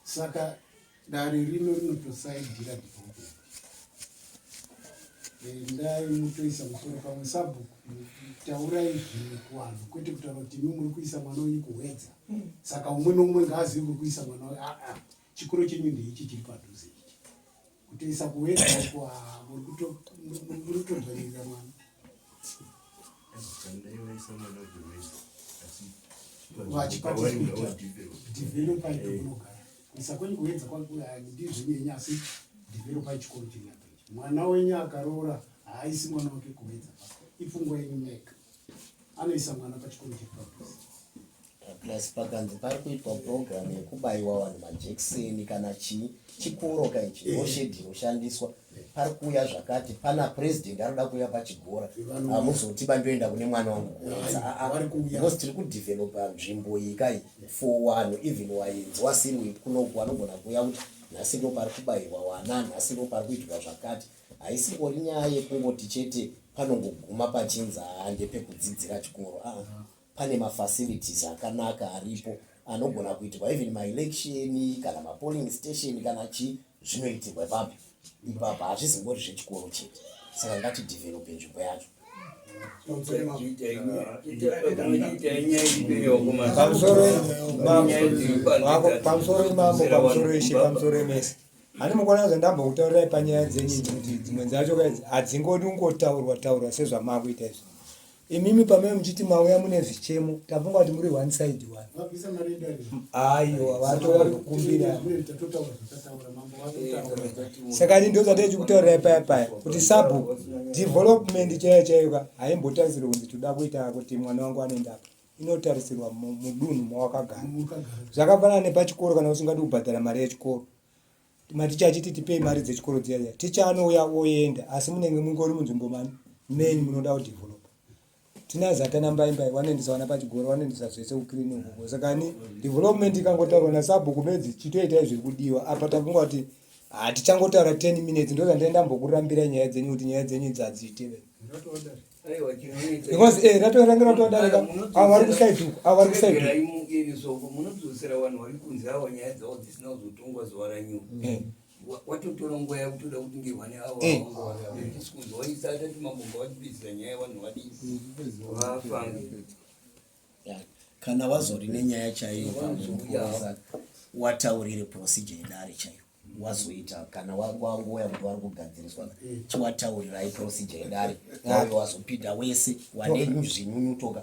saka dare rino rinotosaidhira development endai mutoisa musoro pamwe sabhuku taurai zvimwe kuvanhu kwete kutaura kuti imi muri kuisa mwana wenyu kuhwedza saka umwe noumwe ngaazive kuri kuisa mwana wake aa chikoro chenyu ndeichi chiri padhuze ichi kutoisa kuwedza uko ah, muri kutodzvanyirira mwana vachipadevelopa itokunogara kuisa kwenyu kuedza ndizvinyenye asi developa chikoro chiri apa ichi mwana wenyu akaroora haaisi mwana wake kuedza ipfungwa yenyu mega anoisa mwana pachikoro chiri padhuze Plus pakanzi pari kuitwa program yekubaiwa vanhu majekiseni kana chii chikoro ka ichi eh. roshedi inoshandiswa pari kuuya zvakati pana president anoda kuuya pachigora hamuzoti bandoenda kune mwana wangu kuedza because tiri kudevelopa nzvimbo iyi kai for vanhu even waenzi wasiri kunoku vanogona kuuya kuti nhasi ndo pari kubairwa wana nhasi ndo pari kuitwa zvakati haisingori nyaya yekungoti chete panongoguma pachinzi haa ndepekudzidzira chikoro aa Pane mafacilities akanaka aripo anogona kuitirwa even maelection kana mapolling station kana chii zvinoitirwa ipapo ipapa hazvizingori zvechikoro chete saka ngatidevelope nzvimbo yacho. Pamusoro imambo, pamusoro ishe, pamusoro imese. Hani mukona zvandambokutaurirai panyaya dzenyu idzi kuti dzimwe dzacho kaidzi hadzingodi kungotaurwa taurwa sezvamakuita izvi. Imimi pamene muchiti mauya mune zvichemo tafunga kuti muri one side one. Aiwa vatokumbira. Saka ini ndozvataichikutaurirai paya paya kuti sabhuku development chaiyo chaiyo ka haimbotarisirwi kunzi toda kuita kuti mwana wangu anoenda apa inotarisirwa mudunhu mawakagara. Zvakafanana nepachikoro kana usingadi kubhadhara mari yechikoro maticha achiti tipei mari dzechikoro dziya dziya ticha anouya oenda asi munenge mungori munzvimbo mani menyu munoda kudevelopa tina zatana mbaimbai vanoendesa vana pachigoro vanoendesa zvese kuclinic uko saka ni development ikangotaurwa nasabhuku bedzi chitoitai zviri kudiwa apa tafunga kuti hatichangotaura 10 minutes ndozvandai ndambokurambira nyaya dzenyu kuti nyaya dzenyu idzi hadziite because eh ratorange ratodarika avo vari kusaidi uko avo vari kusaidi uko munodzosera vanhu vari kunze avo nyaya dzavo dzisina kuzotongwa zuva ranyu eh. watotora nguva yakutoda kuti ngehwane avo eh. tisi kunzwa waisa atati mambo ngawatipedzisa nyaya vanhu vadii vafambe kana wazori nenyaya chaiyo wataurire procedure yedare chaiyo wazoita kana wangouya kuti wari kugadziriswa chiwataurirai procedure yedare wauye wazopinda wese wane zvinyunyutoka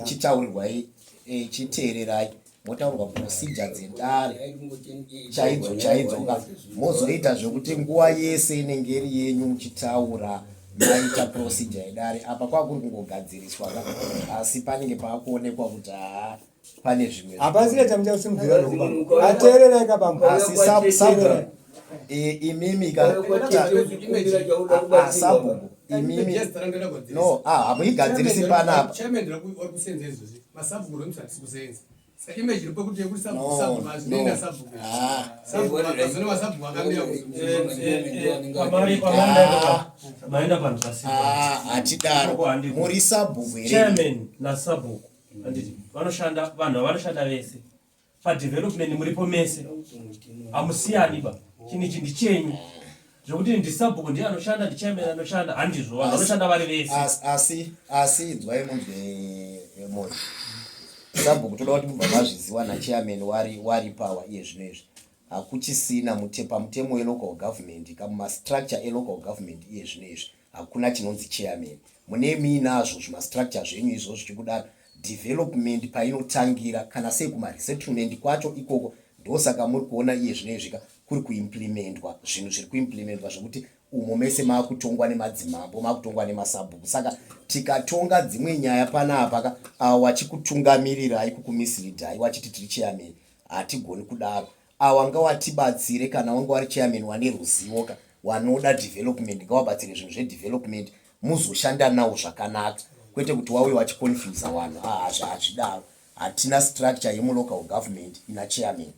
chitaurirwai eh, chiteererai motaurwa procedure dzedare chaidzo chaidzo ka mozoita zvekuti nguva yese inenge iri yenyu muchitaura maita procedure yedare apa kwakuri kungogadziriswa ka asi panenge paakuonekwa kuti haa pane zvimwe hapasina chamuchasimudzira rokuba ateererai ka bambo asi sabhuku imimi ka sabhuku imimi no ah, hamuigadzirisi panapa hatidaro muri sabhuku here nasabhuku handiti vanoshanda vanhu vanoshanda vese padevelopment muripo mese hamusiyani ba chinhu ichi ndichenyu. Zvekuti ndisabhuku ndiye anoshanda, ndichairman anoshanda, handizvo. Vanhu vanoshanda vari vese. Asi asi inzwai munzwe eh, moyo. Sabhuku toda kuti mubva mazviziwa nachairman wari wari power iye zvino izvi. Hakuchisina mute pamutemo welocal government ka mumastructure elocal government iye zvino izvi. Hakuna chinonzi chairman. Mune muinazvo zvimastructure zvenyu izvozvo zvichikudaro. Development painotangira kana sei kumaresettlement kwacho ikoko ndosaka muri kuona iye zvino izvi ka kuri kuimplementwa zvinhu zviri kuimplementwa zvekuti umo mese makutongwa nemadzimambo makutongwa nemasabhuku saka tikatonga dzimwe nyaya panapa ka awo wachikutungamirirai kukumisleadai wachiti tiri chairman hatigoni kudaro awa ngawatibatsire kana wanga wari chairman wane ruzivo ka wanoda development ngawabatsire zvinhu zvedevelopment muzoshanda nawo zvakanaka kwete kuti wauye wachiconfusa vanhu hazvidaro hatina structure yemulocal government ina chairman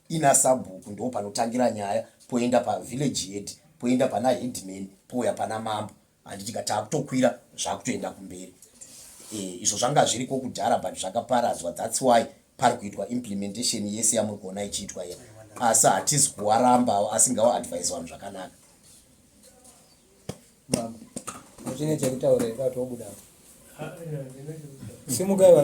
ina sabhuku ndo panotangira nyaya poenda pavillage head poenda pana headman pouya pana mambo handiti ka takutokwira zvakutoenda kumberi e, izvo zvanga zviriko kudhara but zvakaparadzwa thats why pari kuitwa implementation yese yamuri kuona ichiitwa iya asi hatisi kuwarambawo asi ngawaadvise vanhu zvakanaka Mama, muchine chekutaura here kuti wobuda? Simukai vanhu.